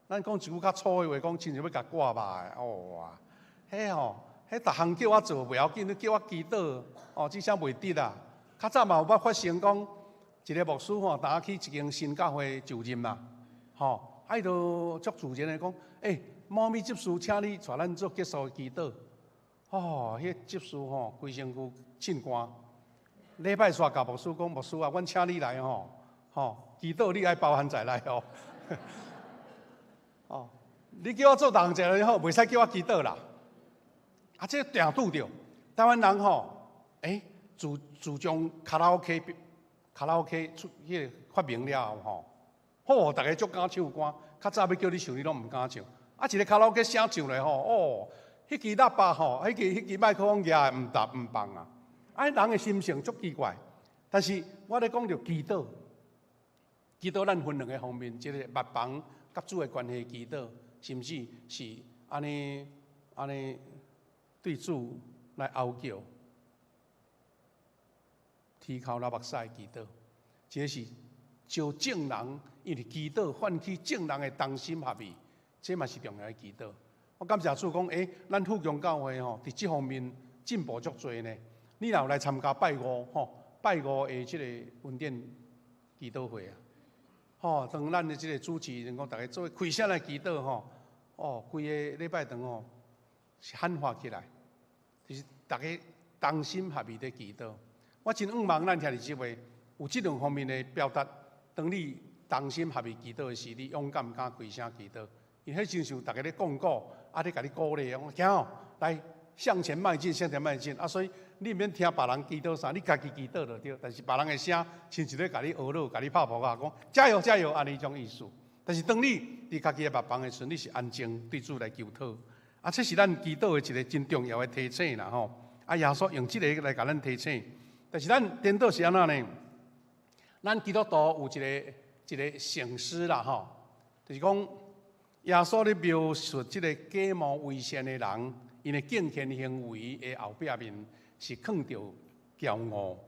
[SPEAKER 1] 咱講一句較粗的話，講親像欲共割肉的，哦哇，彼吼，彼逐項叫我做袂要緊，你叫我祈禱，哦，這聲袂得啊。較早嘛有捌發生講，一个牧師吼，當去一間新教會就任啦，吼，啊伊就足自然的講，欸，某某執事請你帶咱做結束的祈禱，哦，彼執事吼，規身軀凊汗。禮拜煞共牧師講，牧師啊，阮請你來吼，吼，祈禱你愛包含在內哦。哦，你叫我做逐項就好，袂使叫我祈禱啦。啊，這定拄著，台灣人吼，自從卡拉 OK 出彼個發明了後吼，吼，逐家足敢唱歌，較早欲叫你唱，你攏毋敢唱。啊，一个卡拉 OK 聲唱來吼，哦，彼支喇叭吼，彼支麥克風舉的毋踏毋放啊！啊，人的心性足奇怪。但是我咧講著祈禱，祈禱咱分兩个方面，一个牧房佮主的關係祈禱，甚至是按呢按呢對主來哀叫，啼哭流目屎的祈禱，這个是招眾人，因為祈禱喚起眾人的同心合意，這嘛是重要的祈禱。我感謝主講，咱富強教會吼，佇這方面進步足濟呢。你若有來參加拜五吼，拜五的這個恩典祈禱會啊，吼，當咱的這個主持人講，逐家做伙開聲來祈禱吼，哦，規個禮拜堂吼是喊話起來，就是逐家同心合意咧祈禱。我真向望咱兄弟姊妹有這兩方面的表達。當你同心合意祈禱的時，你勇敢敢開聲祈禱，因為彼親像逐家咧講鼓，啊咧共你鼓勵，講行哦，來向前邁進，向前邁進。啊，所以你毋免聽別人祈禱啥，你家己祈禱就對。但是別人的聲，親像咧共你呵咾、共你拍噗仔，講加油加油，按呢種意思。但是當你佇家己的牧房的時陣，你是安靜對主來求討。啊，這是咱祈禱的一个真重要的提醒啦吼。啊，耶穌用這个來共咱提醒。但是咱顛倒是按怎呢？咱基督徒有一个省思啦吼，就是講耶穌咧描述這个假冒為善的人，𪜶的敬虔行為的後壁面是囥著驕傲，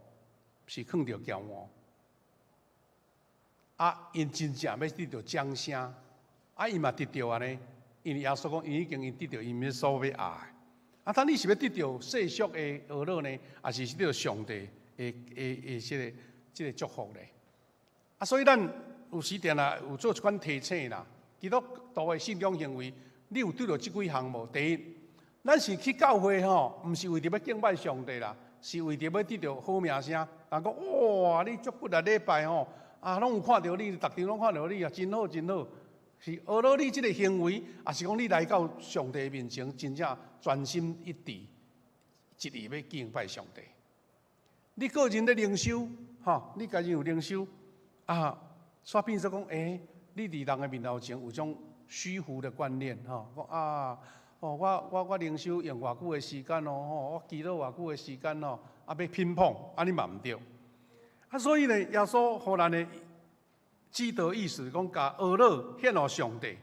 [SPEAKER 1] 是囥著驕傲。啊，𪜶真正欲得著掌聲，啊，伊嘛得著按呢，因為耶穌講，𪜶已經𪜶得著𪜶所欲愛的。啊，但你是欲得著世俗的呵咾呢，抑是得著上帝的這個祝福咧？啊，所以咱有時定啦，有做一款提醒啦。基督徒的信仰行為，你有對著這幾項無？第一，咱是去教會吼，毋是為著欲敬拜上帝啦，是為著欲得著好名聲。人講哇，你足骨力禮拜吼，啊，攏有看著你，逐場攏看著你啊，真好真好。是呵咾你這个行為，抑是講你來到上帝面前，真正專心一致，一意欲敬拜上帝。你個人咧靈修，吼，你家己有靈修啊，煞變做講，你佇人的面頭前有種虛浮的觀念，吼，講啊，哦，我靈修用偌久的時間哦，吼，我祈禱偌久的時間哦，啊，欲評判，按呢嘛毋對。啊，所以呢，耶穌予咱的指導意思講，共呵咾獻予上帝，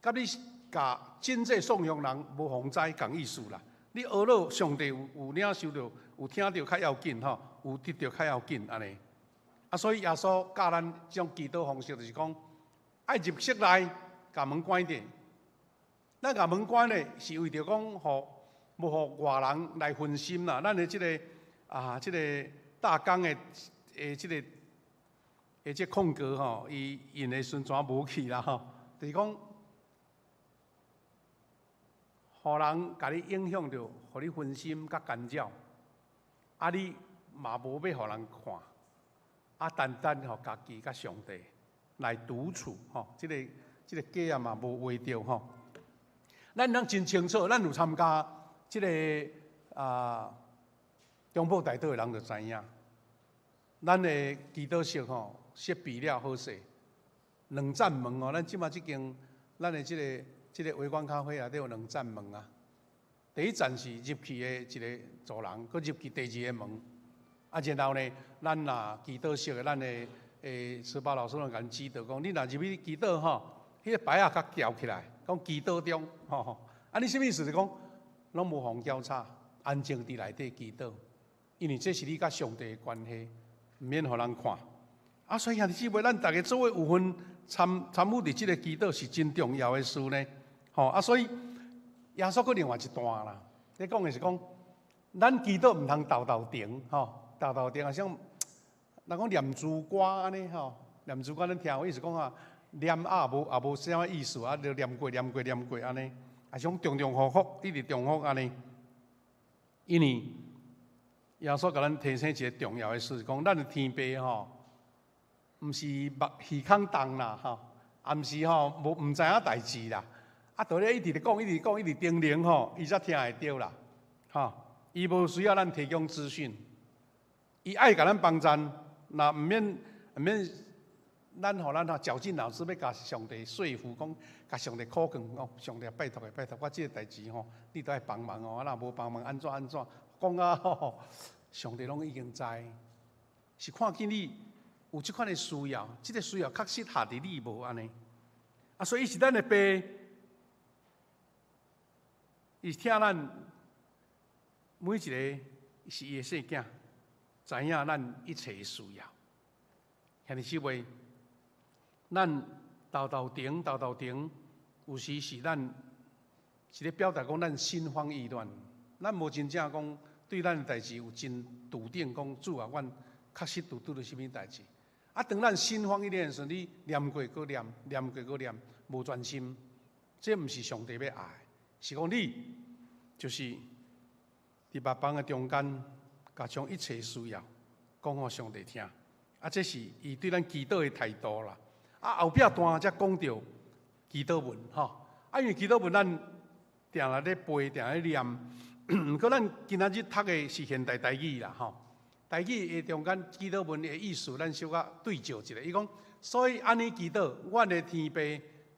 [SPEAKER 1] 佮你共真濟頌揚人無妨哉仝意思啦。你呵咾上帝有領受著，有聽著較要緊吼，有得著較要緊按呢。啊，所以耶穌教咱這種祈禱方式，就是講愛入室內，共門關著。咱共門關咧，是為著講，予無予外人來分心啦。咱的這个啊，這个大綱的這個空格吼，伊印的時陣怎無去啦吼？就是講，予人共你影響著，予你分心佮干擾，啊，你嘛無欲予人看，啊，單單予家己佮上帝來獨處吼，這個格仔嘛無畫著吼。咱攏真清楚，咱有參加這个啊中部代禱的人就知影，咱的祈禱室吼設備了好勢，兩扇門哦，咱這馬這間咱的這個微光咖啡內底有兩扇門啊。第一層是入去的一个走廊，閣入去第二个門。啊，然後呢，咱若祈禱室的，咱的慈巴老師攏共咱指導講，你若入去祈禱吼，彼个牌仔較懸起來，講祈禱中，吼吼。啊，你啥物意思？就講攏無妨交叉，安靜佇內底祈禱，因為這是你佮上帝的關係，毋免予人看。啊，所以兄弟姊妹，咱逐家做伙有份參與佇這个祈禱是真重要的事呢。吼啊，所以耶穌閣另外一段啦，咧講的是講，咱祈禱毋通沓沓停，吼，沓沓停啊，像人講念珠歌按呢，吼，念珠歌咱聽有意思講啊，念啊無也無啥物意思啊，就念過念過念過按呢，啊像重重複複，一直重複按呢。因為耶穌共咱提醒一个重要的事，講咱的天父吼，毋是目耳孔動啦，吼，也毋是吼無毋知影代誌啦。啊，著咧一直咧講，一直講，一直叮嚀吼，伊才聽會著啦，吼。伊無需要咱提供資訊，伊愛共咱幫贊，若毋免咱予咱吼絞盡腦汁欲共上帝說服，講共上帝苦勸，講上帝拜託的拜託，我這個代誌吼，你都愛幫忙哦，啊若無幫忙按怎按怎，講啊吼，上帝攏已經知，是看見你有這款的需要，這個需要確實合佇你無按呢？啊，所以伊是咱的爸，伊是疼咱每一个是伊的細囝，知影咱一切的需要。兄弟姊妹，咱豆豆停豆豆停，有時是咱是咧表達講咱心慌意亂，咱無真正講對咱的代誌有真篤定，講主啊，阮確實拄拄著啥物代誌。啊，當咱心慌意亂的時陣，你念過閣念，念過閣念，無專心，這毋是上帝欲愛，是講你就是佇別房的中間，共將一切需要講予上帝聽。啊，這是伊對咱祈禱的態度啦。啊，後壁段才講著祈禱文吼。啊，因為祈禱文咱定定咧背，定咧念。毋過咱今仔日讀的是現代台語啦吼。台語的中間祈禱文的意思，咱小可對照一下。伊講，所以按呢祈禱，阮的天父，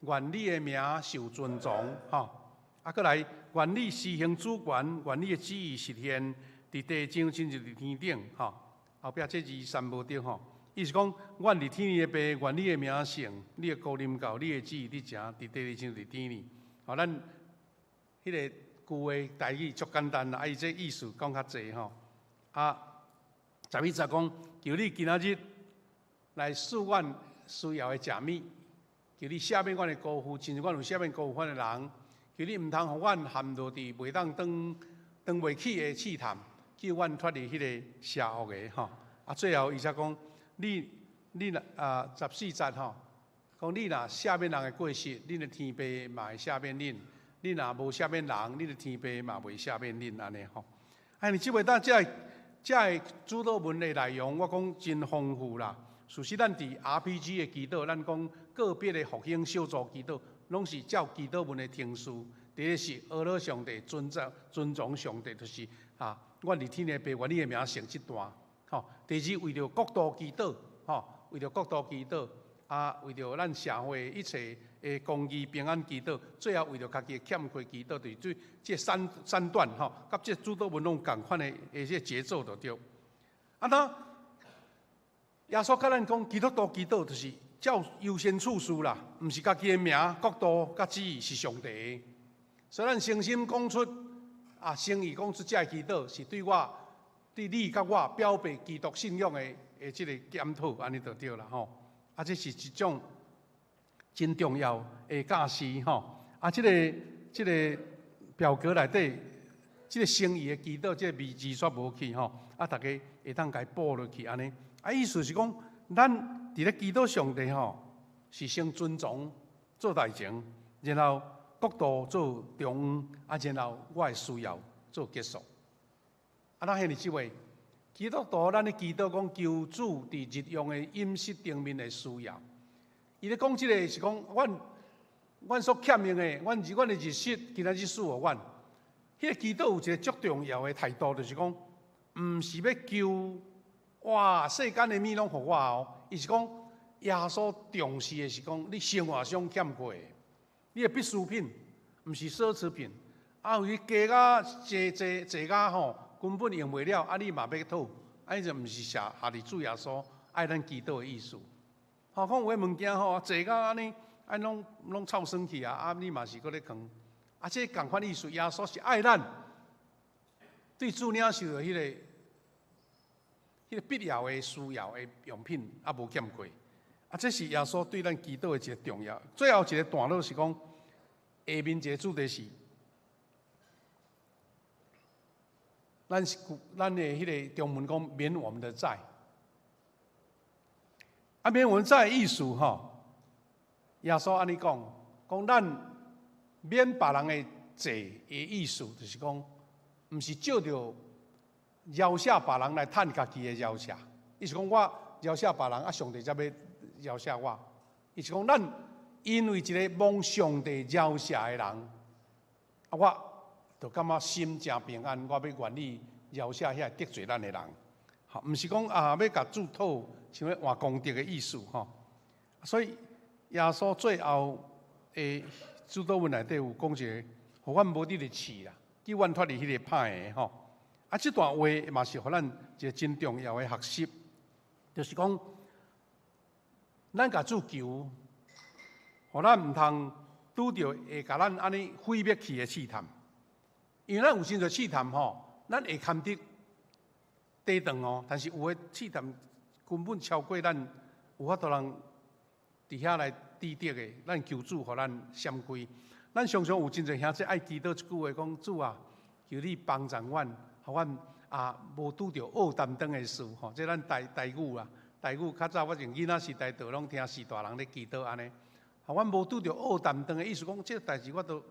[SPEAKER 1] 願你的名受尊崇，吼。啊，閣來，願你施行主權，願你的旨意實現，佇地上親像佇天頂，吼。後壁這二三無對吼。意思講，阮佇天的父，願你的名聖，你的國臨到，你的旨意佇成，佇地裡親像佇天裡。吼，咱彼個舊的台語足簡單啦，啊，伊這意思講較濟吼。啊，11節講，求你今仔日來賜阮需要的食物，求你赦免阮的辜負，親像阮有赦免辜負阮的人。求你毋通予阮陷落佇袂當擋擋袂起的試探，救阮脫離彼个邪惡的吼。啊，最後伊才講，你若啊14節吼，講你若赦免人的過失，恁的天父嘛會赦免恁；你若無赦免人，恁的天父嘛袂赦免恁按呢吼。啊，你這位當這個主禱文的內容，我講真豐富啦。事實咱佇 RPG 的祈禱，咱講個別的復興小組祈禱，攏是照祈禱文的程序。第一是阿羅上帝尊重尊崇上帝，就是啊，阮佇天的父，願你的名聖這段。吼，第二為著國度祈禱，吼，為著國度祈禱，啊，為著咱社會一切的公義平安祈禱，最後為著家己的欠缺祈禱，就是這這三段吼，佮這主禱文攏仝款的這節奏就對。啊，那耶穌共咱講，基督徒祈禱就是照優先次序啦，毋是家己的名、國度、佮旨意是上帝的。所以咱誠心講出啊，誠意講出這個祈禱，是對我、對你佮我表白基督信仰的這個檢討，按呢就對啦吼。啊，這是一種真重要的教示吼。啊，這個表格內底，這個誠意的祈禱，這個字字煞無去吼。啊，大家會當共伊補落去按呢。啊，意思是講，咱佇咧祈禱上帝吼，是先尊崇做代前，然後國度做中央，啊，然後我的需要做結束。啊，咱兄弟姊妹，基督徒咱咧祈禱講求主佇日用的飲食頂面的需要。伊咧講這個是講，阮所欠用的，阮的日食今仔日賜予阮。彼個祈禱有一個足重要的態度，就是講，毋是欲求哇世間的物攏予我哦。伊是講耶穌重視的是講你生活上欠缺的，你的必需品，毋是奢侈品。啊，有時加甲濟濟濟甲吼，根本用袂了，啊，你嘛欲討，啊，伊就毋是寫下佇主耶穌愛咱祈禱的意思。吼，講有的物件吼，濟甲按呢，啊，攏攏臭酸去啊，啊，你嘛是閣咧囥。啊，這仝款意思，耶穌是愛咱，對主領受著彼個必要的需要的用品，啊，無欠缺。啊，這是耶穌對咱祈禱的一個重要。最後一個段落是講，下面一個主題是，咱是咱的彼個中文講免我們的債。啊，免我們債的意思吼，耶穌按呢講，講咱免別人的債的意思，就是講，毋是借著饒赦別人來趁家己的饒赦。伊是講我饒赦別人，啊，上帝才欲饒赦我。伊是講咱因為一個蒙上帝饒赦的人，啊，我就感覺心誠平安。我欲願意饒赦遐得罪咱的人，吼，毋是講啊欲共主討，像咧換功德的意思吼。所以耶穌最後的主禱文內底有講一個，予阮無得佇試啦，救阮脫離彼个歹的吼。啊，這段話嘛是予咱一個真重要的學習，就是講，咱共主求，予咱毋通拄著會共咱按呢毀滅去的試探，因為咱有真濟試探吼，咱會堪得抵擋哦，但是有的試探根本超過咱有法度通佇遐來抵擋的，咱求主予咱閃開。咱常常有真濟兄弟愛祈禱一句話，講主啊，求你幫助阮，予阮啊無拄著僫擔當的事吼。這咱台台語啊，台語較早我從囡仔時代就攏聽序大人咧祈禱按呢。予阮無拄著僫擔當的意思講，這個代誌我都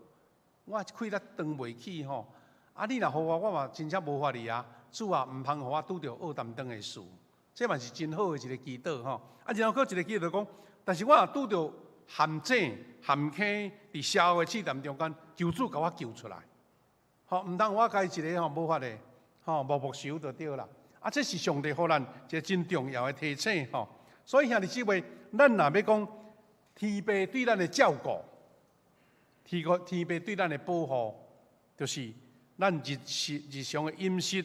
[SPEAKER 1] 我氣力擋袂起吼。啊，你若予我，我嘛真正無法哩啊。主啊，毋通予我拄著僫擔當的事，這嘛是真好的一個祈禱吼。啊，然後閣一個祈禱講，但是我若拄著陷阱、陷坑，佇邪惡的試探中間，求主共我救出來。吼，毋通我家己一個吼無法的，吼無目仇就對啦。啊，這是上帝予咱一個真重要的提醒吼。所以兄弟姊妹，咱若欲講天父對咱的照顧，天國天父對咱的保護，就是咱日時日常的飲食。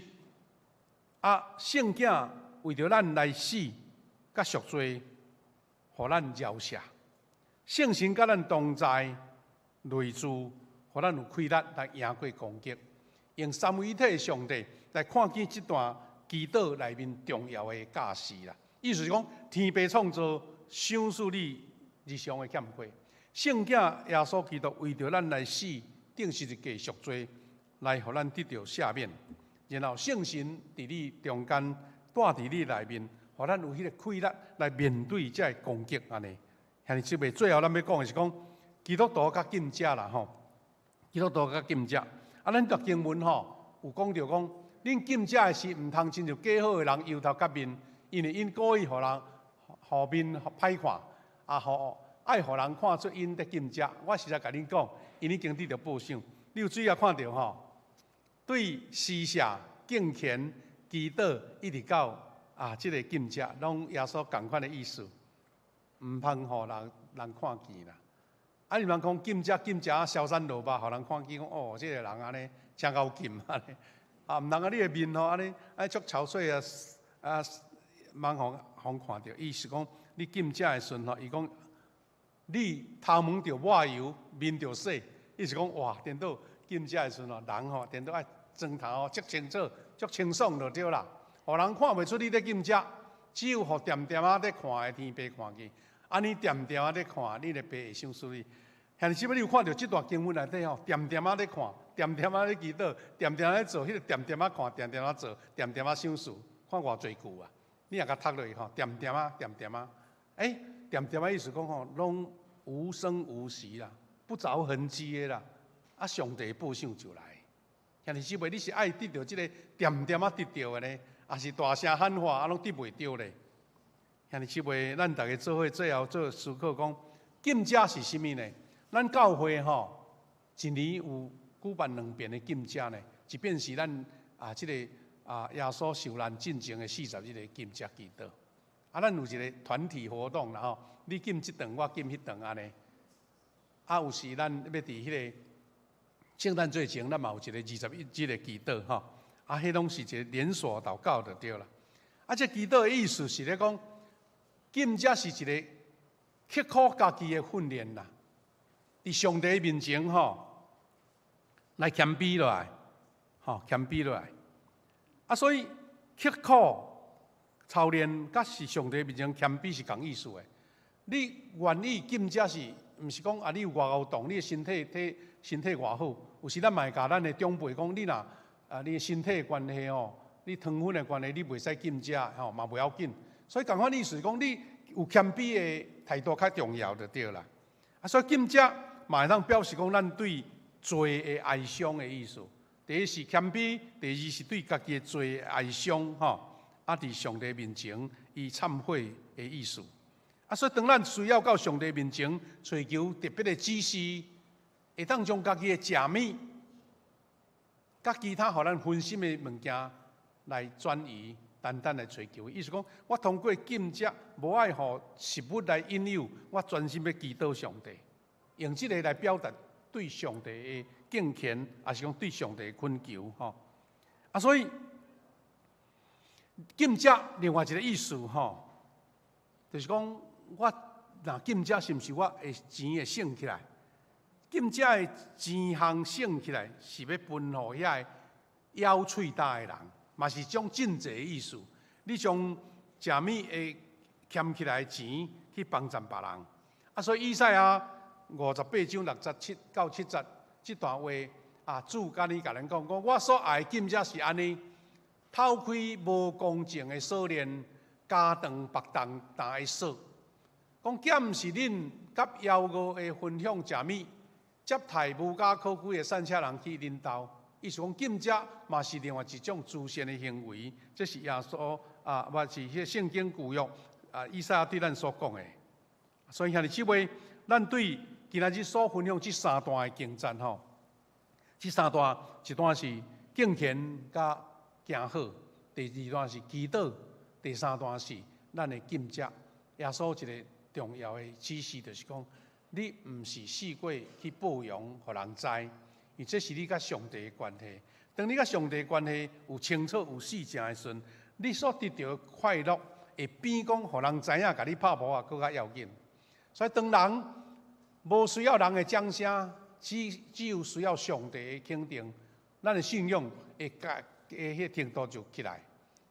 [SPEAKER 1] 啊，聖囝為著咱來死，佮贖罪，予咱饒赦。聖神佮咱同在，內住，予咱有氣力來贏過攻擊。用三位一體的上帝來看見這段祈禱內面重要的教示啦。意思是講，天父創造賞賜你日常的欠缺，聖囝耶穌基督為著咱來死，釘十字架贖罪，來予咱得著赦免。然後聖神佇你中間，住佇你內面，予咱有彼个氣力來面對這个攻擊按呢。兄弟姊妹，最後咱欲講的是講基督徒佮禁食啦吼，基督徒佮禁食。啊，咱讀經文吼，有講著講，恁禁食的時，毋通親像假好的人油頭革面，因為𪜶故意予人予面歹看，啊，予愛予人看出𪜶佇禁食。我實在共恁講，𪜶已經得著報賞。你有注意看著吼？對施捨、敬虔、祈禱，一直到啊，這个禁食，攏耶穌仝款的意思，毋通予人人看見啦。啊，你毋通講禁食禁食啊，消瘦落肉，予人看見講哦，這个人按呢誠𠢕禁按呢。啊，毋通啊，你的面吼按呢愛足憔悴啊啊，茫予予看著。伊是講你禁食的時陣吼，伊講你頭毛著抹油，面著洗，意思講哇，顛倒禁食的時陣吼，人吼顛倒愛妝頭吼足清楚、足清爽就對啦，予人看袂出你咧禁食，只有予恬恬仔咧看的天父看見，按呢恬恬仔咧看，你的爸會賞賜你。兄弟姊妹，你有看著這段經文內底吼，恬恬仔咧看，恬恬仔咧祈禱，恬恬仔咧做，彼个恬恬仔看，恬恬仔做，恬恬仔賞賜，看偌濟句啊！你若共讀落去吼，恬恬仔，恬恬仔，欸，恬恬仔意思講吼，攏無聲無息啦，不著痕跡的啦，啊，上帝報賞就來。兄弟姊妹，你是愛得著這個恬恬仔得著的呢，抑是大聲喊話啊，攏得袂著咧？兄弟姊妹，咱逐家做伙最後做思考講，禁食是啥物呢？咱教會吼，一年有舉辦兩遍的禁食呢，一遍是咱啊這個啊耶穌受難進前的40日的禁食祈禱。啊，咱有一個團體活動啦吼，你禁這頓，我禁彼頓按呢。啊，有時咱欲佇彼个聖誕節前，咱嘛有一個21日的祈禱吼。啊，彼攏是一個連鎖禱告就對啦。啊，這祈禱的意思是咧講，禁食是一個刻苦家己的訓練啦。佇上帝面前吼，來謙卑落來，吼謙卑落來。啊，所以刻苦操練，佮是上帝面前謙卑是仝意思的。你願意禁食是，毋是講啊？你有偌𠢕動，你的身體體身體偌好。有時咱嘛會共咱的長輩講，你若啊，你的身體的關係吼，你糖分的關係，你袂使禁食吼，嘛袂要緊。所以仝款意思講，你有謙卑的態度較重要就對啦。啊，所以禁食嘛會當表示講咱對罪的哀傷的意思。第一是謙卑，第二是對家己的罪的哀傷吼。啊，佇上帝面前伊懺悔的意思。啊，所以當咱需要到上帝面前揣求特別的指示，會當將家己的食物佮其他予咱分心的物件來轉移，單單來追求。意思講，我通過禁食，無愛予食物來引誘，我專心欲祈禱上帝，用這个來表達對上帝的敬虔，抑是講對上帝的懇求，吼。啊，所以禁食另外一个意思，吼，就是講我若禁食，是毋是我的錢會省起來？禁食的錢項省起來，是欲分予遐个枵喙焦的人，嘛是種賑濟的意思。你將食物會儉起來的錢去幫贊別人。啊，所以以賽亞58章67到7節這段話啊，主按呢共咱講，講我所愛的禁食是按呢，透開無公正的鎖鏈，加長縛重擔的索。講減是恁佮枵餓的分享食物，接待無家可歸的散赤人去恁兜。意思講禁食嘛是另外一種慈善的行為，這是耶穌啊，或是彼个聖經舊約啊，以賽亞對咱所講的。所以兄弟姊妹，咱對今仔日所分享這三段的經節吼，這三段一段是敬虔佮行好，第二段是祈禱，第三段是咱的禁食。耶穌一个重要的指示就是講，你毋是四過去報揚，予人知，因為這是你佮上帝的關係。當你佮上帝的關係有清楚、有實證的時陣，你所得著的快樂會比講予人知影，共你拍噗仔閣較要緊。所以當人無需要人的掌聲，只有需要上帝的肯定，咱的信仰會佮的彼个程度就起來。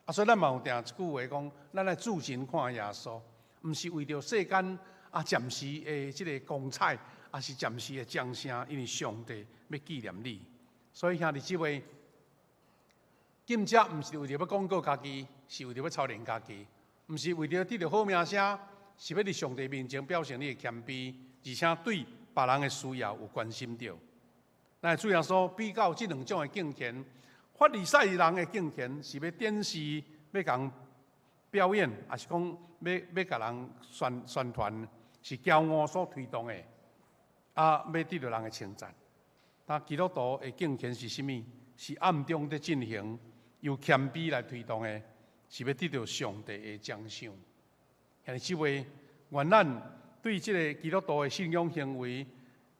[SPEAKER 1] 啊，所以咱嘛有定一句話講，咱愛注神看耶穌，毋是為著世間啊暫時的這个光彩，抑是暫時的掌聲，因為上帝欲紀念你。所以兄弟姊妹，禁食毋是為著欲廣告家己，是為著欲操練家己，毋是為著得著好名聲，是欲佇上帝面前表現你的謙卑，而且對別人的需要有關心著。咱主耶穌比較這兩種的敬虔，法利賽人的敬虔是欲展示，欲共表演，抑是講欲共人宣傳，是驕傲所推動的，啊，欲得著人的稱讚。但基督徒的敬虔是啥物？是暗中佇進行，由謙卑來推動的，是欲得著上帝的獎賞。兄弟姊妹，願咱對這个基督徒的信仰行為，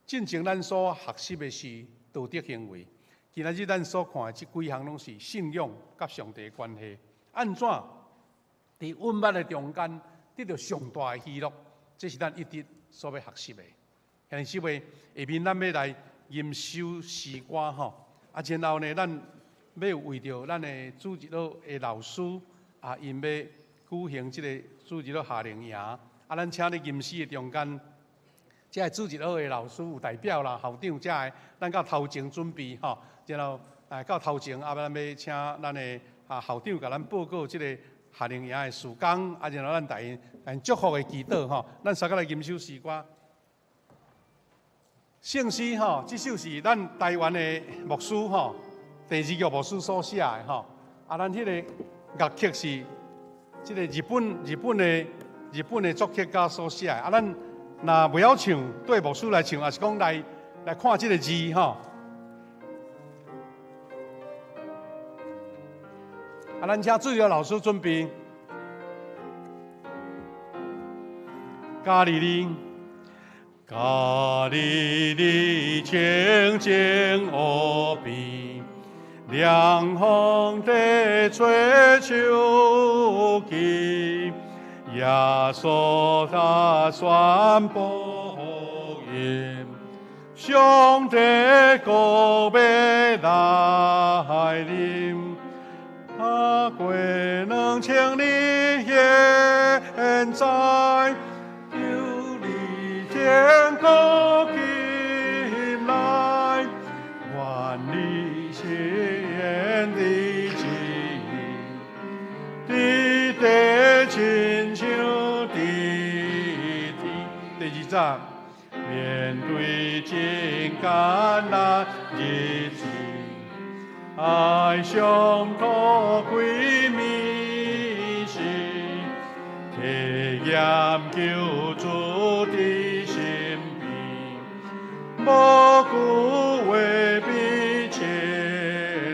[SPEAKER 1] 進前咱所學習的是道德行為，今仔日咱所看的這幾項攏是信仰佮上帝的關係。按怎佇隱密的中間得著上大的喜樂？這是咱一直所欲學習的。兄弟姊妹，下面咱欲來吟首詩歌吼，啊，然後呢，咱欲為著咱的主日學的老師啊，𪜶欲舉行這个主日學夏令營，啊，咱請佇吟詩的中間，這个主日學的老師有代表啦，校長遮个，咱到頭前準備吼，然後啊到頭前啊，咱欲請咱的啊校長共咱報告這个夏令營的事工，啊，然後咱帶𪜶祝福的祈禱吼，咱三個來吟首詩歌。聖詩吼，這首是咱台灣的牧師吼，鄭志玉牧師所寫的吼。啊，咱彼个樂曲是這个日本的作曲家所寫的。啊，咱若袂曉唱，對牧師來唱，抑是講來看這个字吼。啊，咱請主日學老師準備。加利利，加利利清淨湖邊，涼風在吹秋季，耶穌他宣布福音，上帝國欲來臨，啊，過2000年現在。求你天國進來，願你顯的旨意，佇地親像佇天。第二節，面對真艱難日子，愛上托歸命時，體驗救主佇身邊，無句話比親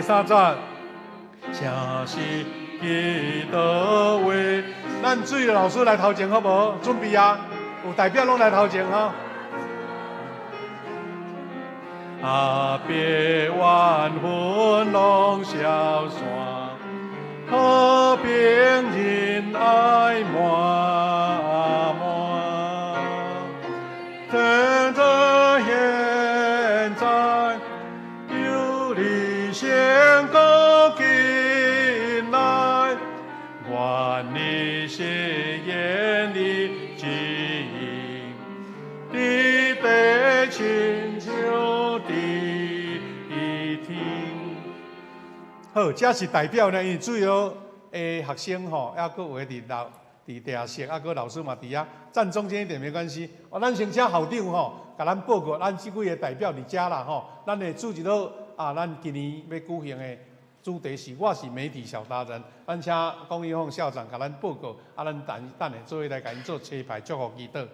[SPEAKER 1] 三節，請是祈禱話。咱主日老師來頭前好無？準備啊，有代表攏來頭前吼。啊，別怨憤攏消散，和平仁愛滿滿。趁著現在，求你先過進來，願你實現你旨意，佇地親像佇天。好，這是代表呢，因為主要的學生吼，抑閣有的佇樓佇地下室，啊，閣老師嘛佇遐，站中間一點沒關係。哦，咱先請校長吼，共咱報告，咱這幾個代表佇遮啦吼，咱的主日學啊，咱今年欲舉行的主題是我是媒體小達人，咱請龔玉鳳校長共咱報告，啊，咱等等下做伙來共𪜶做齊排祝福祈禱。
[SPEAKER 6] 好，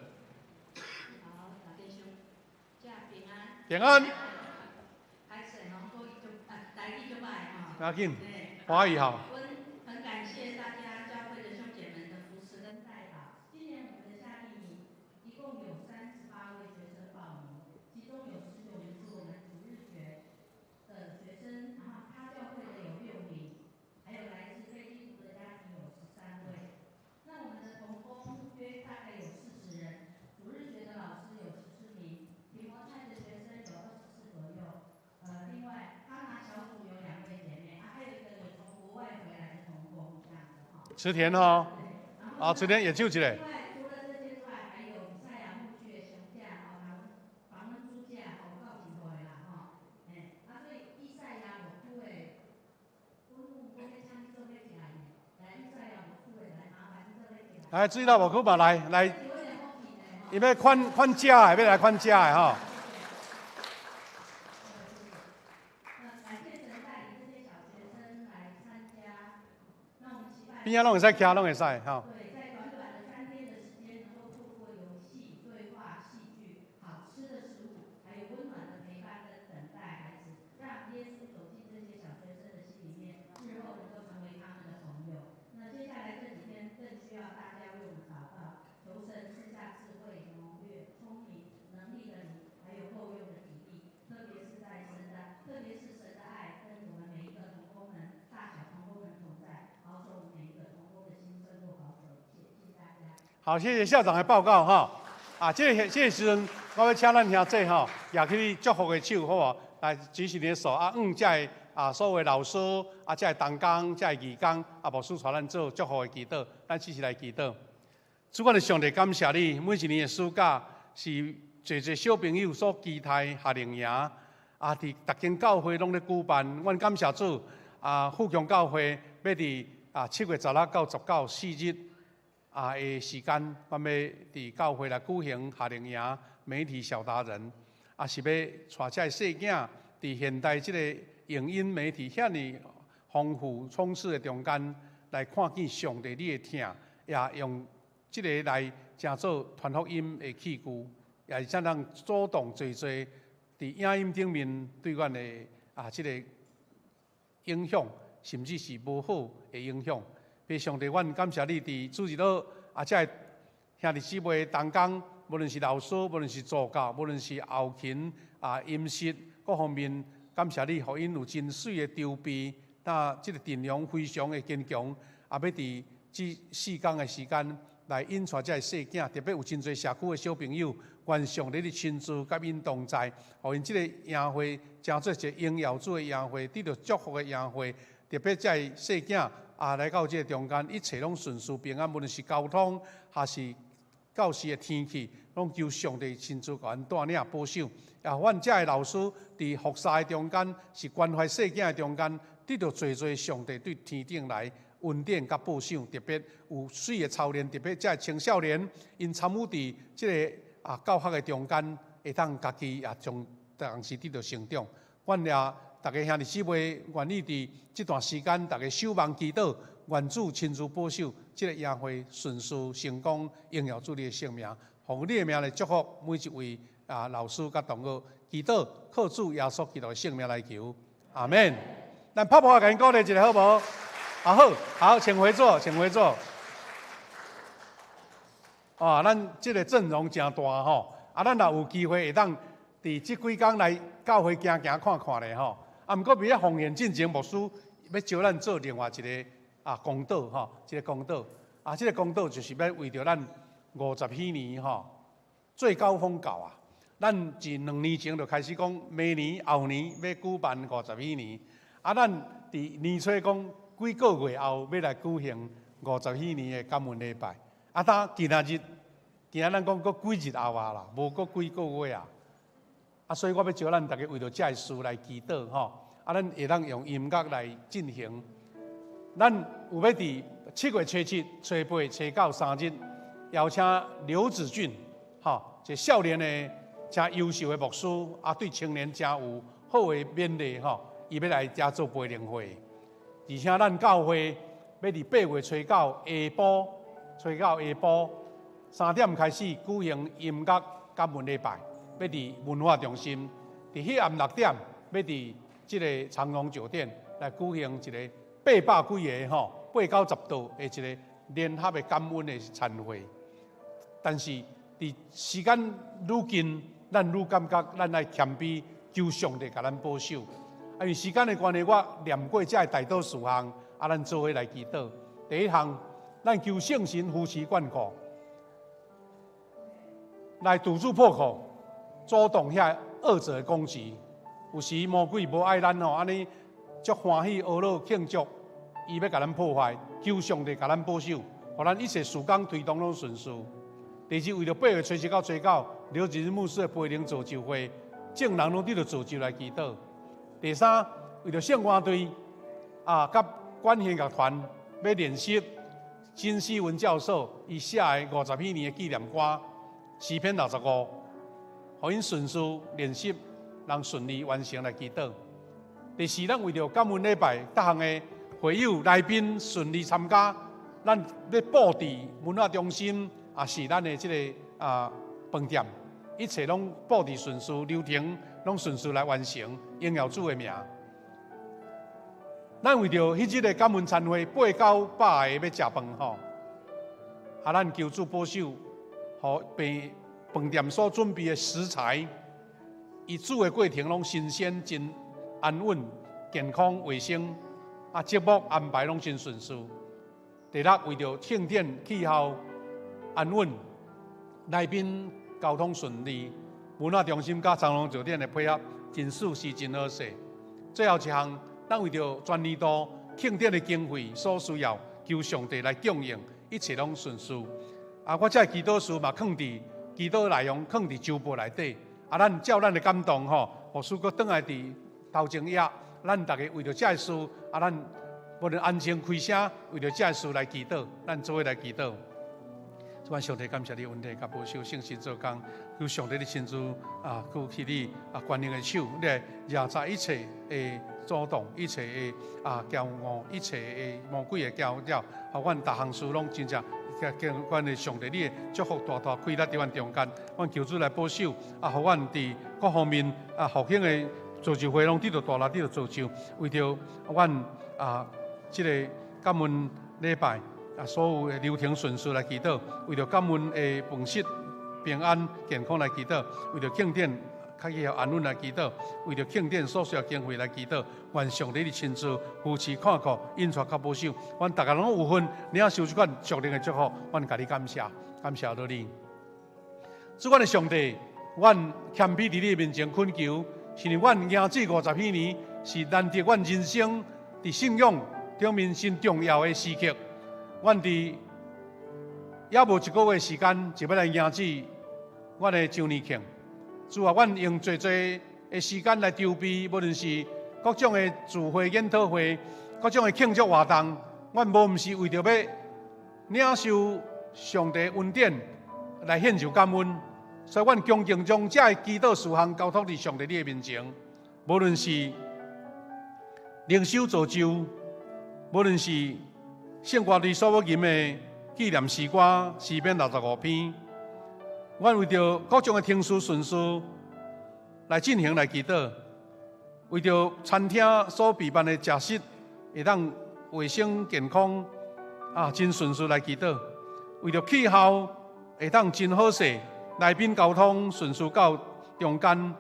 [SPEAKER 6] 大家兄，遮平安。
[SPEAKER 1] 平安。
[SPEAKER 6] 歹勢吼，國語足啊，台語足歹吼。
[SPEAKER 1] 不要緊，華語好。
[SPEAKER 6] 我很感謝大家教會的兄姐們的扶持跟代禱。今年我們的夏令營一共有38位學生報名，其中有19名是我們主日學的學生，然後他教會的有6名，還有來自非基督徒的家庭有13位。那我們的同工約大概有40人，主日學的老師有14名，提摩太的學生有24左右。另外哈拿小組有2位姐妹，啊，還有一個有從國外回來的同工這樣子哈。
[SPEAKER 1] 池田吼，啊，池田也就一個。
[SPEAKER 6] 另外，除了這些之外，還有以賽亞牧區的雄架吼，訪問主教吼，夠真多的啦吼。嘿，啊，所以以賽亞牧區的，阮有講欲請你做伙一來呢，來以賽亞牧區的來，麻煩你做伙一來。
[SPEAKER 1] 來，水老牧區嘛來來，伊欲款款食的，欲來款食的吼。
[SPEAKER 6] 那感謝神帶領這些小學生來參加，那我們期待。
[SPEAKER 1] 邊仔攏會使徛，攏會使吼。
[SPEAKER 6] 對，在短短的3天的時間，能夠透過遊戲、對話、戲劇、好吃的食物，還有溫暖的陪伴跟等待孩子，讓耶穌走進這些小學生的心裡面，日後能夠成為他們的朋友。那接下來這幾天更需要大家為我們禱告，求神賜下智慧、謀略、聰明、能力的靈，還有夠用的體力，特別是神的愛跟我們每一個同工們、大小同工們同在，保守我們每一個同工的心勝過保守一切。謝謝大家。
[SPEAKER 1] 好，謝謝校長的報告哈。啊，這個時陣，我欲請咱兄弟吼，舉起你祝福的手，好無？來舉起你的手啊，向這个啊，所有老師啊，這个同工、這个義工啊，牧師帶咱做祝福的祈禱，咱齊齊來祈禱。主，我的上帝感謝你，每一年的暑假是濟濟小朋友所期待夏令營，啊，佇逐間教會攏咧舉辦。阮感謝主，啊，富強教會欲佇啊7月16到194日啊的時間，阮欲佇教會來舉行夏令營媒體小達人，啊，是欲帶這个細囝佇現代這個影音媒體遐爾豐富充斥的中間，來看見上帝你的疼，也用這個來成做傳福音的器具，也是才通阻擋濟濟佇影音頂面對阮的啊這個影響，甚至是無好的影響。父上帝，阮感謝你佇主日學啊，這个兄弟姊妹同工，無論是老師，無論是助教，無論是後勤啊、飲食各方面，感謝你，予𪜶有真媠的籌備，那這個陣容非常的堅強，啊，欲佇這4工的時間來引帶這个細囝，特別有真濟社區的小朋友，願上帝的親自佮𪜶同在，予𪜶這個營會成做一個榮耀主的營會，得著祝福的營會，特別這個細囝啊來到這個中間，一切攏順遂平安，無論是交通還是到時的天氣，攏求上帝親自共𪜶帶領保守。也阮遮的老師佇服侍的中間，是關懷細囝的中間，得著濟濟上帝對天頂來恩典佮保守，特別有媠的操練，特別遮青少年𪜶參與佇這個啊教學的中間，會當家己也從同時得著成長。阮也逐家兄弟姊妹願意佇這段時間，逐家守望祈禱，願主親自保守這個營會順遂成功，榮耀主你的聖名，奉你的名來祝福每一位啊老師佮同學，祈禱靠主耶穌基督的聖名來求，阿門。咱拍噗仔共𪜶鼓勵一下好無？啊好，好，請回座，請回座。啊，咱這个陣容誠大吼，啊，咱若有機會會當佇這幾工來教會行行看看咧吼。啊，毋過佇咧奉獻進前，牧師欲招咱做另外一个啊公禱吼，一个公禱。啊，這个公禱就是欲為著咱五十禧年吼最高峰到啊。咱自2年前就開始講，明年後年欲舉辦五十禧年。啊，咱佇年初講幾個月後欲來舉行五十禧年的感恩禮拜。啊，當今仔日，今仔咱講閣幾日後啊啦，無閣幾個月啊。啊，所以我欲招咱逐家為著這个事來祈禱吼。啊，咱會當用音樂來進行。咱有欲佇7月初7、初8、初9三日，邀請劉子俊，吼，一个少年的誠優秀的牧師，啊，對青年誠有好的勉勵吼。伊欲來遮做培靈會，而且咱教會欲佇8月初9下晡，初九下晡3點開始舉行音樂感恩禮拜，欲佇文化中心，佇彼暗6點欲佇這个長榮酒店來舉行一个800幾个吼，八九十桌的一个聯合的感恩的餐會。但是佇時間愈近，咱愈感覺咱愛謙卑，求上帝共咱保守。啊，因為時間的關係，我念過這个代禱事項，啊，咱做伙來祈禱。第一項，咱求聖神扶持眷顧，來堵住破口，阻擋遐惡者的攻擊。有時魔鬼無愛咱吼，按呢足歡喜呵樂慶祝，伊欲共咱破壞，求上帝共咱保守，予咱一切事工推動攏順遂。第二，為著8月初7到初9，劉子日牧師的培靈造就會，眾人攏佇著造就來祈禱。第三，為著聖歌隊啊，佮管弦樂團欲練習金希文教授伊寫的五十禧年的紀念歌詩篇65，予𪜶順遂練習，人順利完成來祈禱。第四，咱為著感恩禮拜各項的會友來賓順利參加，咱欲布置文化中心，也是咱的這个啊飯店，一切攏布置順遂，流程攏順遂來完成，榮耀主的名。咱為著彼日的感恩餐會，八九百个欲食飯吼，啊，咱求主保守，予飯店所準備的食材，伊煮的過程攏新鮮、真安穩、健康、衛生，啊，節目安排攏真順遂。第六，為著慶典氣候安穩，來賓交通順利，文化中心佮長榮酒店的配合真舒適、真好勢。最後一項，咱為著全年度慶典的經費所需要，求上帝來供應，一切攏順遂。啊，我這个祈禱書嘛，囥佇祈禱內容，囥佇周報內底。啊，咱照咱的感動吼，牧師閣轉來佇頭前頁，咱逐家為著這个事，啊，咱無論安靜開聲，為著這个事來祈禱，咱做伙來祈禱。主啊，上帝感謝你恩典佮保守，聖神做工，求上帝你親自啊，舉起你啊權能的手，你來壓制一切的阻擋，一切的啊驕傲，一切的魔鬼的攪擾，予阮逐項事攏真正經阮的上帝你的祝福大大開列佇阮中間，阮求主來保守啊，予阮佇各方面啊復興的造就會攏得著大力，得著造就，為著阮啊這个感恩禮拜。啊，所有的流程順遂來祈禱，為著感恩的飯食平安健康來祈禱，為著慶典較以後安穩來祈禱，為著慶典所需要經費來祈禱。願上帝的親自扶持看顧，引帶佮保守，阮逐家攏有份領受這款屬靈的祝福，阮共你感謝，感謝到你。主，阮的上帝，阮謙卑佇你面前懇求，是因為阮迎接五十禧年，是難得阮人生佇信仰頂面真重要的時刻。阮佇猶無一個月時間，就欲來迎接阮的周年慶。主啊，阮用濟濟的時間來籌備，無論是各種的聚會、研討會、各種的慶祝活動，阮無毋是為著欲領受上帝恩典來獻上感恩，所以阮恭敬將這个祈禱事項交託佇上帝你的面前。無論是靈修造就，無論是聖歌隊所要吟的紀念詩歌詩篇65篇，阮為著各種的程序順序來進行來祈禱，為著餐廳所備辦的食食會當衛生健康啊，真順遂來祈禱。為著氣候會當真好勢，來賓交通順遂到中間，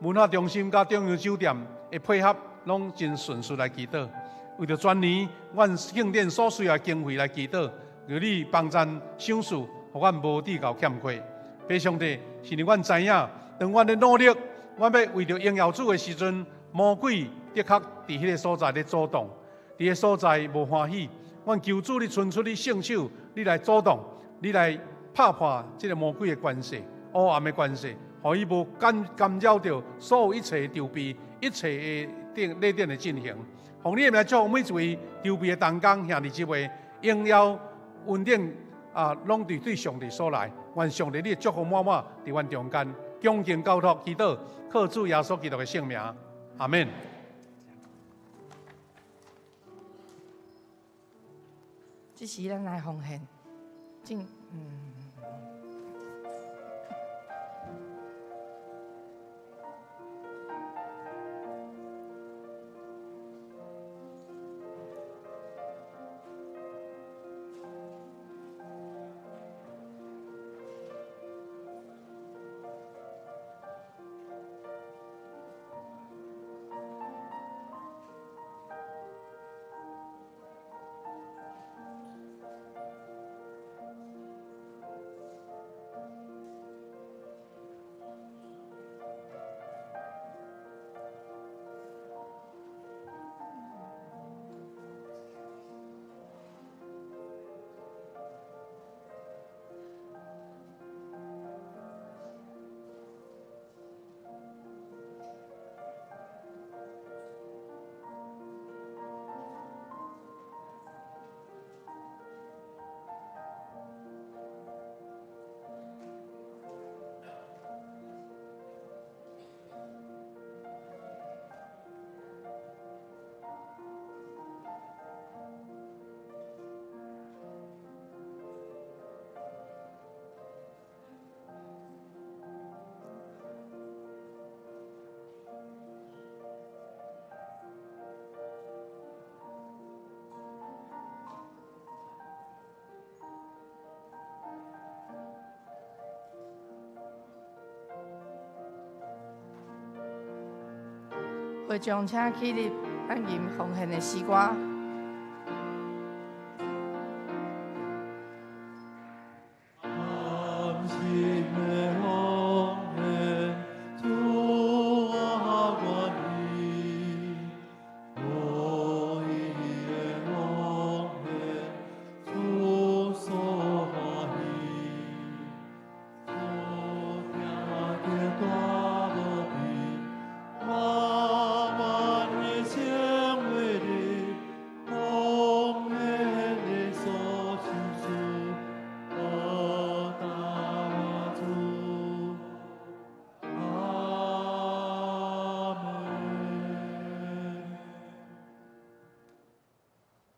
[SPEAKER 1] 文化中心佮中央酒店的配合攏真順遂來祈禱。為著全年阮慶典所需要的經費來祈禱，求你幫贊賞賜，予阮無致到欠缺。父上帝，是因為阮知影，當阮咧努力，阮欲為著榮耀主的時陣，魔鬼的確佇彼个所在咧阻擋，佇个所在無歡喜。阮求主你伸出你聖手，你來阻擋，你來拍破這个魔鬼的權勢、黑暗的權勢，予伊無干干擾著所有一切籌備、一切的典禮典的進行。奉你的名祝福每一位籌備的同工兄弟姊妹，榮耀恩典啊，攏佇對上帝所來。願上帝你的祝福滿滿佇阮中間，恭敬交託祈禱，靠主耶穌基督的聖名，阿們。
[SPEAKER 4] 這時咱來奉獻，進嗯。會眾請起立，咱吟奉獻的詩歌。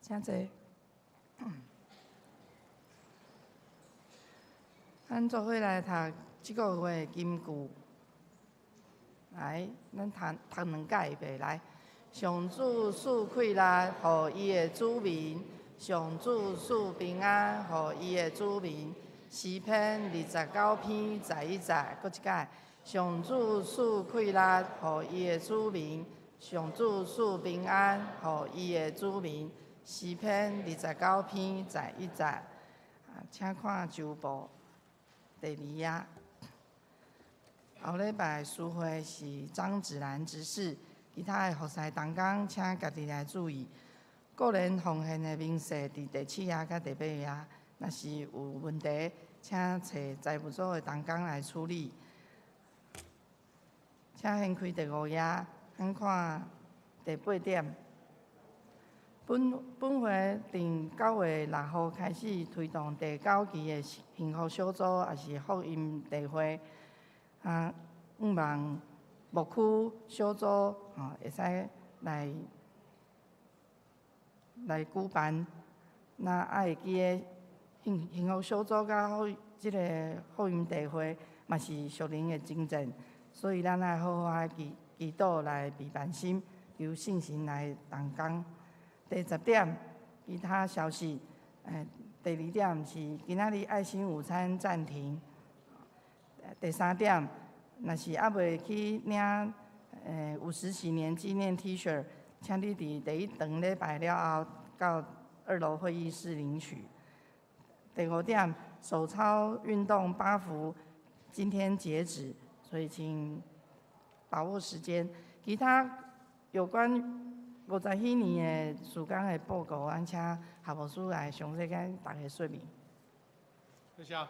[SPEAKER 4] 請坐。咱做伙來讀這個月的金句。來，咱讀讀兩擺袂來。上主賜快樂，予伊的子民；上主賜平安，予伊的子民。詩篇29篇11節，閣一擺。上主賜快樂，予伊的子民；上主賜平安，予伊的子民。詩篇29篇11節，啊，請看周報第二頁。後禮拜司會是張芷蘭執事，其他的服侍同工，請家己來注意。個人奉獻的明細佇第七頁佮第八頁，若是有問題，請揣財務組的同工來處理。請掀開第五頁，咱看第八點。本本會佇9月6號開始推動第九期的幸福小組，也是福音聚會。啊，向望牧區小組吼會使來來舉辦。那愛會記得幸幸福小組佮福這个福音聚會嘛是屬靈的征戰，所以咱愛好好仔記祈禱來備辦心，求聖神來動工。第十點，其他消息。第二點是今仔日愛心午餐暫停。第三點，若是猶未去領50禧年紀念 T-shirt，請你佇第一堂禮拜了後，到二樓會議室領取。第五點，手操運動八幅今天截止，所以請把握時間。其他有關五十禧年的事工的報告，咱請夏牧師來詳細共大家說明。
[SPEAKER 1] 多謝。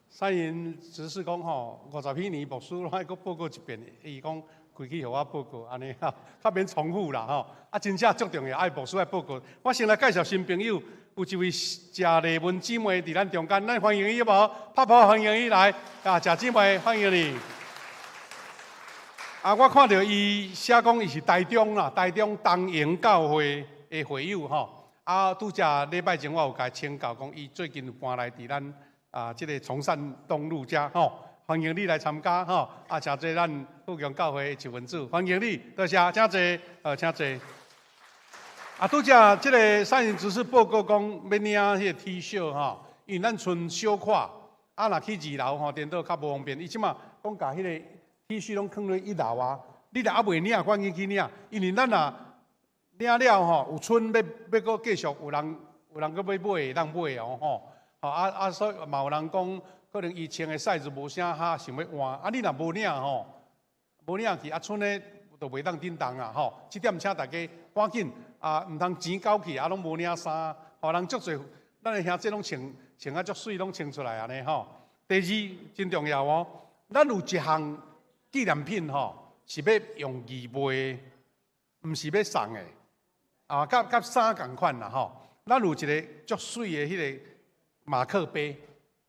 [SPEAKER 1] 三言執事講吼，五十禧年牧師攏愛閣報告一遍，伊講規氣予我報告，按呢吼，較免重複啦吼。啊，真正足重要，愛牧師來報告。我先來介紹新朋友，有一位謝麗文姊妹佇咱中間，咱歡迎伊好無？拍拍歡迎伊來，啊，謝姊妹歡迎你。啊，我看著伊寫講伊是台中啦，台中東營教會的會友吼。啊，拄才禮拜前我有共伊請教，講伊最近有搬來佇咱這个崇善東路遮吼，歡迎你來參加吼。啊，誠濟咱富強教會的一份子，歡迎你，多謝，請坐，請坐。啊，拄才這个三言執事報告講欲領彼个 T-shirt 吼，因為咱賰小可，啊，若去二樓吼，顛倒較無方便。伊這馬講共彼个 T-shirt 攏囥咧一樓啊，你若猶未領，趕緊去領，因為咱若領了吼，有賰欲欲閣繼續有人有人閣欲買會當買哦吼。吼啊啊，所以嘛有人講，可能伊穿的 size 無啥合，想欲換。啊，你若無領吼，無領去啊，賰咧就袂當振動啊吼。這點請大家趕緊啊，毋通錢交去啊，攏無領衫。吼，人足濟，咱的兄弟攏穿穿啊足媠，攏穿出來按呢吼。第二真重要哦，咱有一項紀念品吼，是欲用義賣，毋是欲送的。啊，佮佮衫仝款啦吼。咱有一个足媠的彼个馬克杯，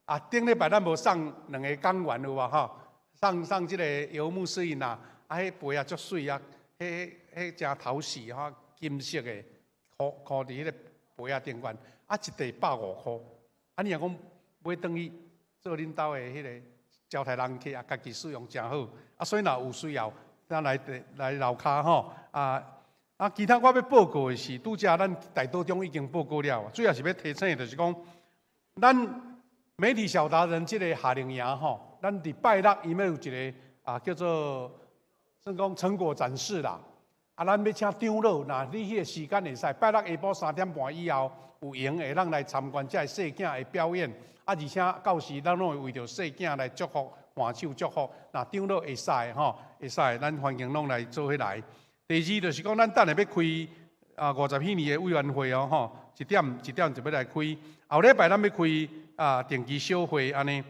[SPEAKER 1] 啊，頂禮拜咱無送兩个講員有無吼？送送這个游牧師𪜶啊，啊，彼杯啊足媠啊，彼彼誠討喜吼，金色的，箍箍佇彼个杯仔頂懸，啊，一塊150箍，啊，你若講買轉去做恁兜的彼个招待人客啊，家己使用誠好，啊，所以若有需要，咱來來樓跤吼，啊。啊，其他我欲報告的是，拄才咱代禱中已經報告了，主要是欲提醒的，就是講，咱媒體小達人這个夏令營吼，咱佇拜六伊欲有一个啊叫做算講成果展示啦。啊，咱欲請長老，若你彼个時間會使，拜六下晡3點半以後有閒會當來參觀這个細囝的表演。啊，而且到時咱攏會為著細囝來祝福，挽手祝福。若長老會使吼，會使，咱歡迎攏來做伙來。第二就是講，咱等下欲開啊五十禧年的委員會哦吼，一點一點就欲來開。後禮拜咱欲開啊定期小會按呢。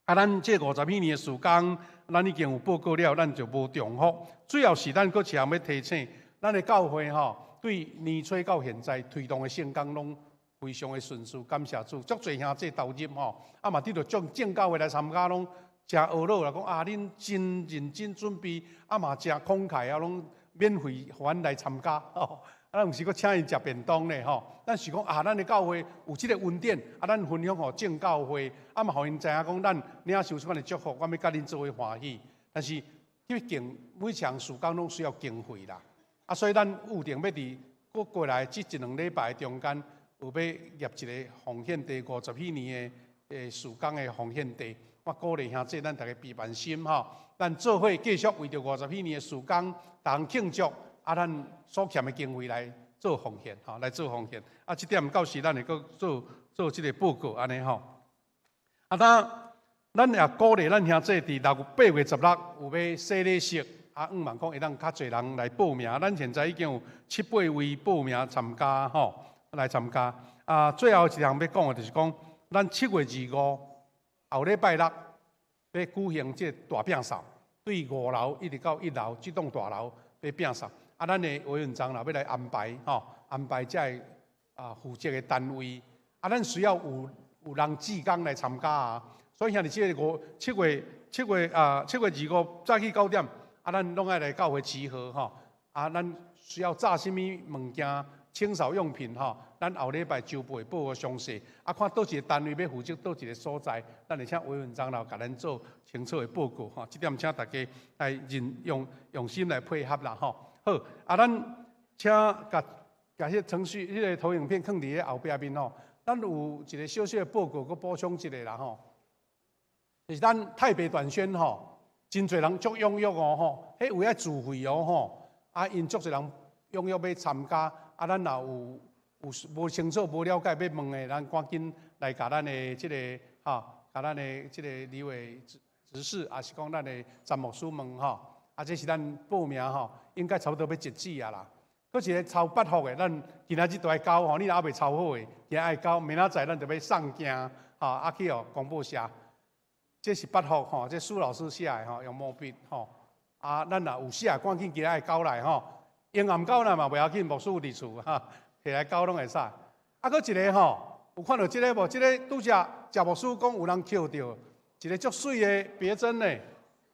[SPEAKER 1] 啊，咱這五十禧年的事工，咱已經有報告了，咱就無重複。主要是咱閣一項欲提醒，咱的教會吼，對年初到現在推動的聖工攏非常的順遂，感謝主，足濟兄弟投入吼，啊嘛得著眾正教會來參加攏誠懊惱啦，講啊恁真認真準備，啊嘛誠慷慨啊，攏免費予阮來參加吼，啊，咱有時閣請𪜶食便當咧吼。咱是講啊，咱的教會有這个恩典，啊，咱分享予眾教會，啊嘛予𪜶知影講，咱領受這款的祝福，阮欲佮恁做伙歡喜。但是，畢竟每項事工攏需要經費啦，啊，所以咱預定欲佇閣過來這一兩禮拜中間，有欲挹一个奉獻地五十禧年的事工的奉獻地。我鼓勵兄弟，咱逐家備辦心吼，咱做伙繼續為著五十禧年的事工，同慶祝，啊，咱所欠的經費來做奉獻，吼，來做奉獻。啊，這點到時咱會閣做做這个報告，按呢吼。啊，那咱也鼓勵咱兄弟佇六月八月十六有欲洗禮式，啊，向望講會當較濟人來報名。咱現在已經有七八位報名參加，吼，來參加。啊，最後一項欲講的就是講，咱7月25後禮拜六欲舉行這个大摒掃，對五樓一直到一樓這棟大樓欲摒掃。啊，咱的委員長啦欲來安排，吼，安排這个啊負責的單位。啊，咱需要有有人志工來參加啊。所以兄弟這个五七月七月啊七月二五早起9點，啊，咱攏愛來教會集合吼。啊，咱需要炸啥物物件、清掃用品吼，咱後禮拜周報會報告詳細，啊，看佗一个單位欲負責佗一个所在，咱會請委員長老共咱做清楚的報告吼。這點請大家來認用用心來配合啦吼。好，啊，咱請共共彼程序、彼个投影片囥佇咧後壁面吼。咱有一个小小的報告，閣補充一下啦吼。就是咱台北短宣吼，真濟人足踴躍哦吼，彼有愛自費哦吼，啊，𪜶足濟人踴躍欲參加，啊，咱若有有無清楚、無了解欲問的，咱趕緊來共咱的這个吼，共咱的這个李偉執事，抑是講咱的詹牧師問吼，啊，這是咱報名吼，應該差不多欲截止啊啦。閣一个抽八福的，咱今仔日都愛交吼，你若猶未抽好的，今仔愛交，明仔載咱就欲送件吼，啊去予公布社。這是八福吼，這蘇老師寫的吼，用毛筆吼。啊，咱若有寫，趕緊今仔愛交來吼。用暗交來嘛袂要緊，牧師有佇厝哈，提來交攏會使。啊，閣一个吼，有看著這个無？這个拄才謝牧師講有人抾著一个足媠的別針呢。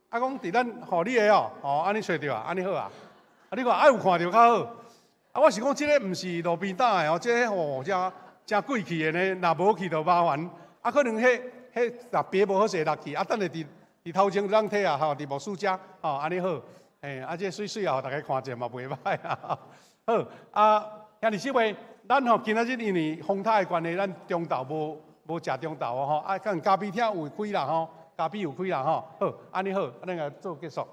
[SPEAKER 1] 啊，講佇咱予你的哦，哦，按呢揣著啊，按呢好啊。啊，你看愛有看著較好。啊，我是講這个毋是路邊擔的哦，這个哦，誠誠貴氣的呢，若無去就麻煩。啊，可能彼彼若別無好勢落去，啊，等下佇佇頭前通提啊，吼，佇牧師遮，吼，按呢好。嘿，啊，這媠媠啊，予大家看者嘛袂䆀啊。好，啊，兄弟姊妹，咱吼今仔日因為風颱的關係，咱中晝無無食中晝哦吼，啊，可能咖啡廳有開啦吼，咖啡有開啦吼。好，按呢好，咱來做結束。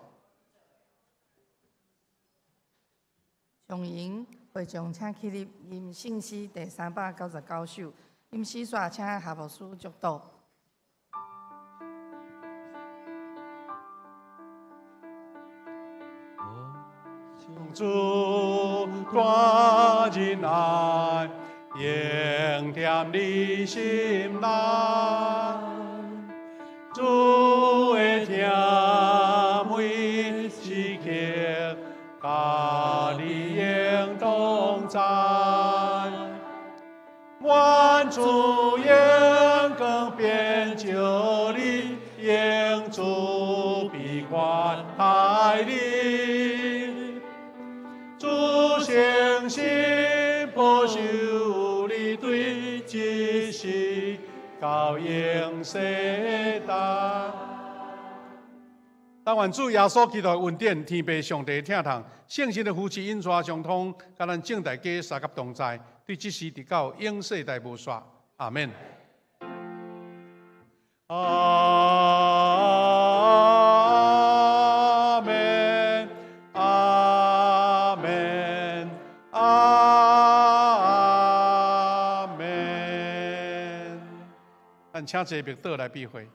[SPEAKER 4] 松營會長請起立吟聖詩第399首，吟詩煞請夏牧師祝禱。
[SPEAKER 1] 主大仁愛，永踮你心內。主的疼每時刻，佮你永同在。願主榮光遍照你，用慈悲關愛你。主誠實保守你，對這世到永世代。但願主耶穌基督的恩典、天父上帝疼痛、聖神的扶持、引帶相通，佮咱眾大家相佮同在，對這時直到永世代無煞。阿們。阿們，阿們，阿們。咱請坐默禱來閉會。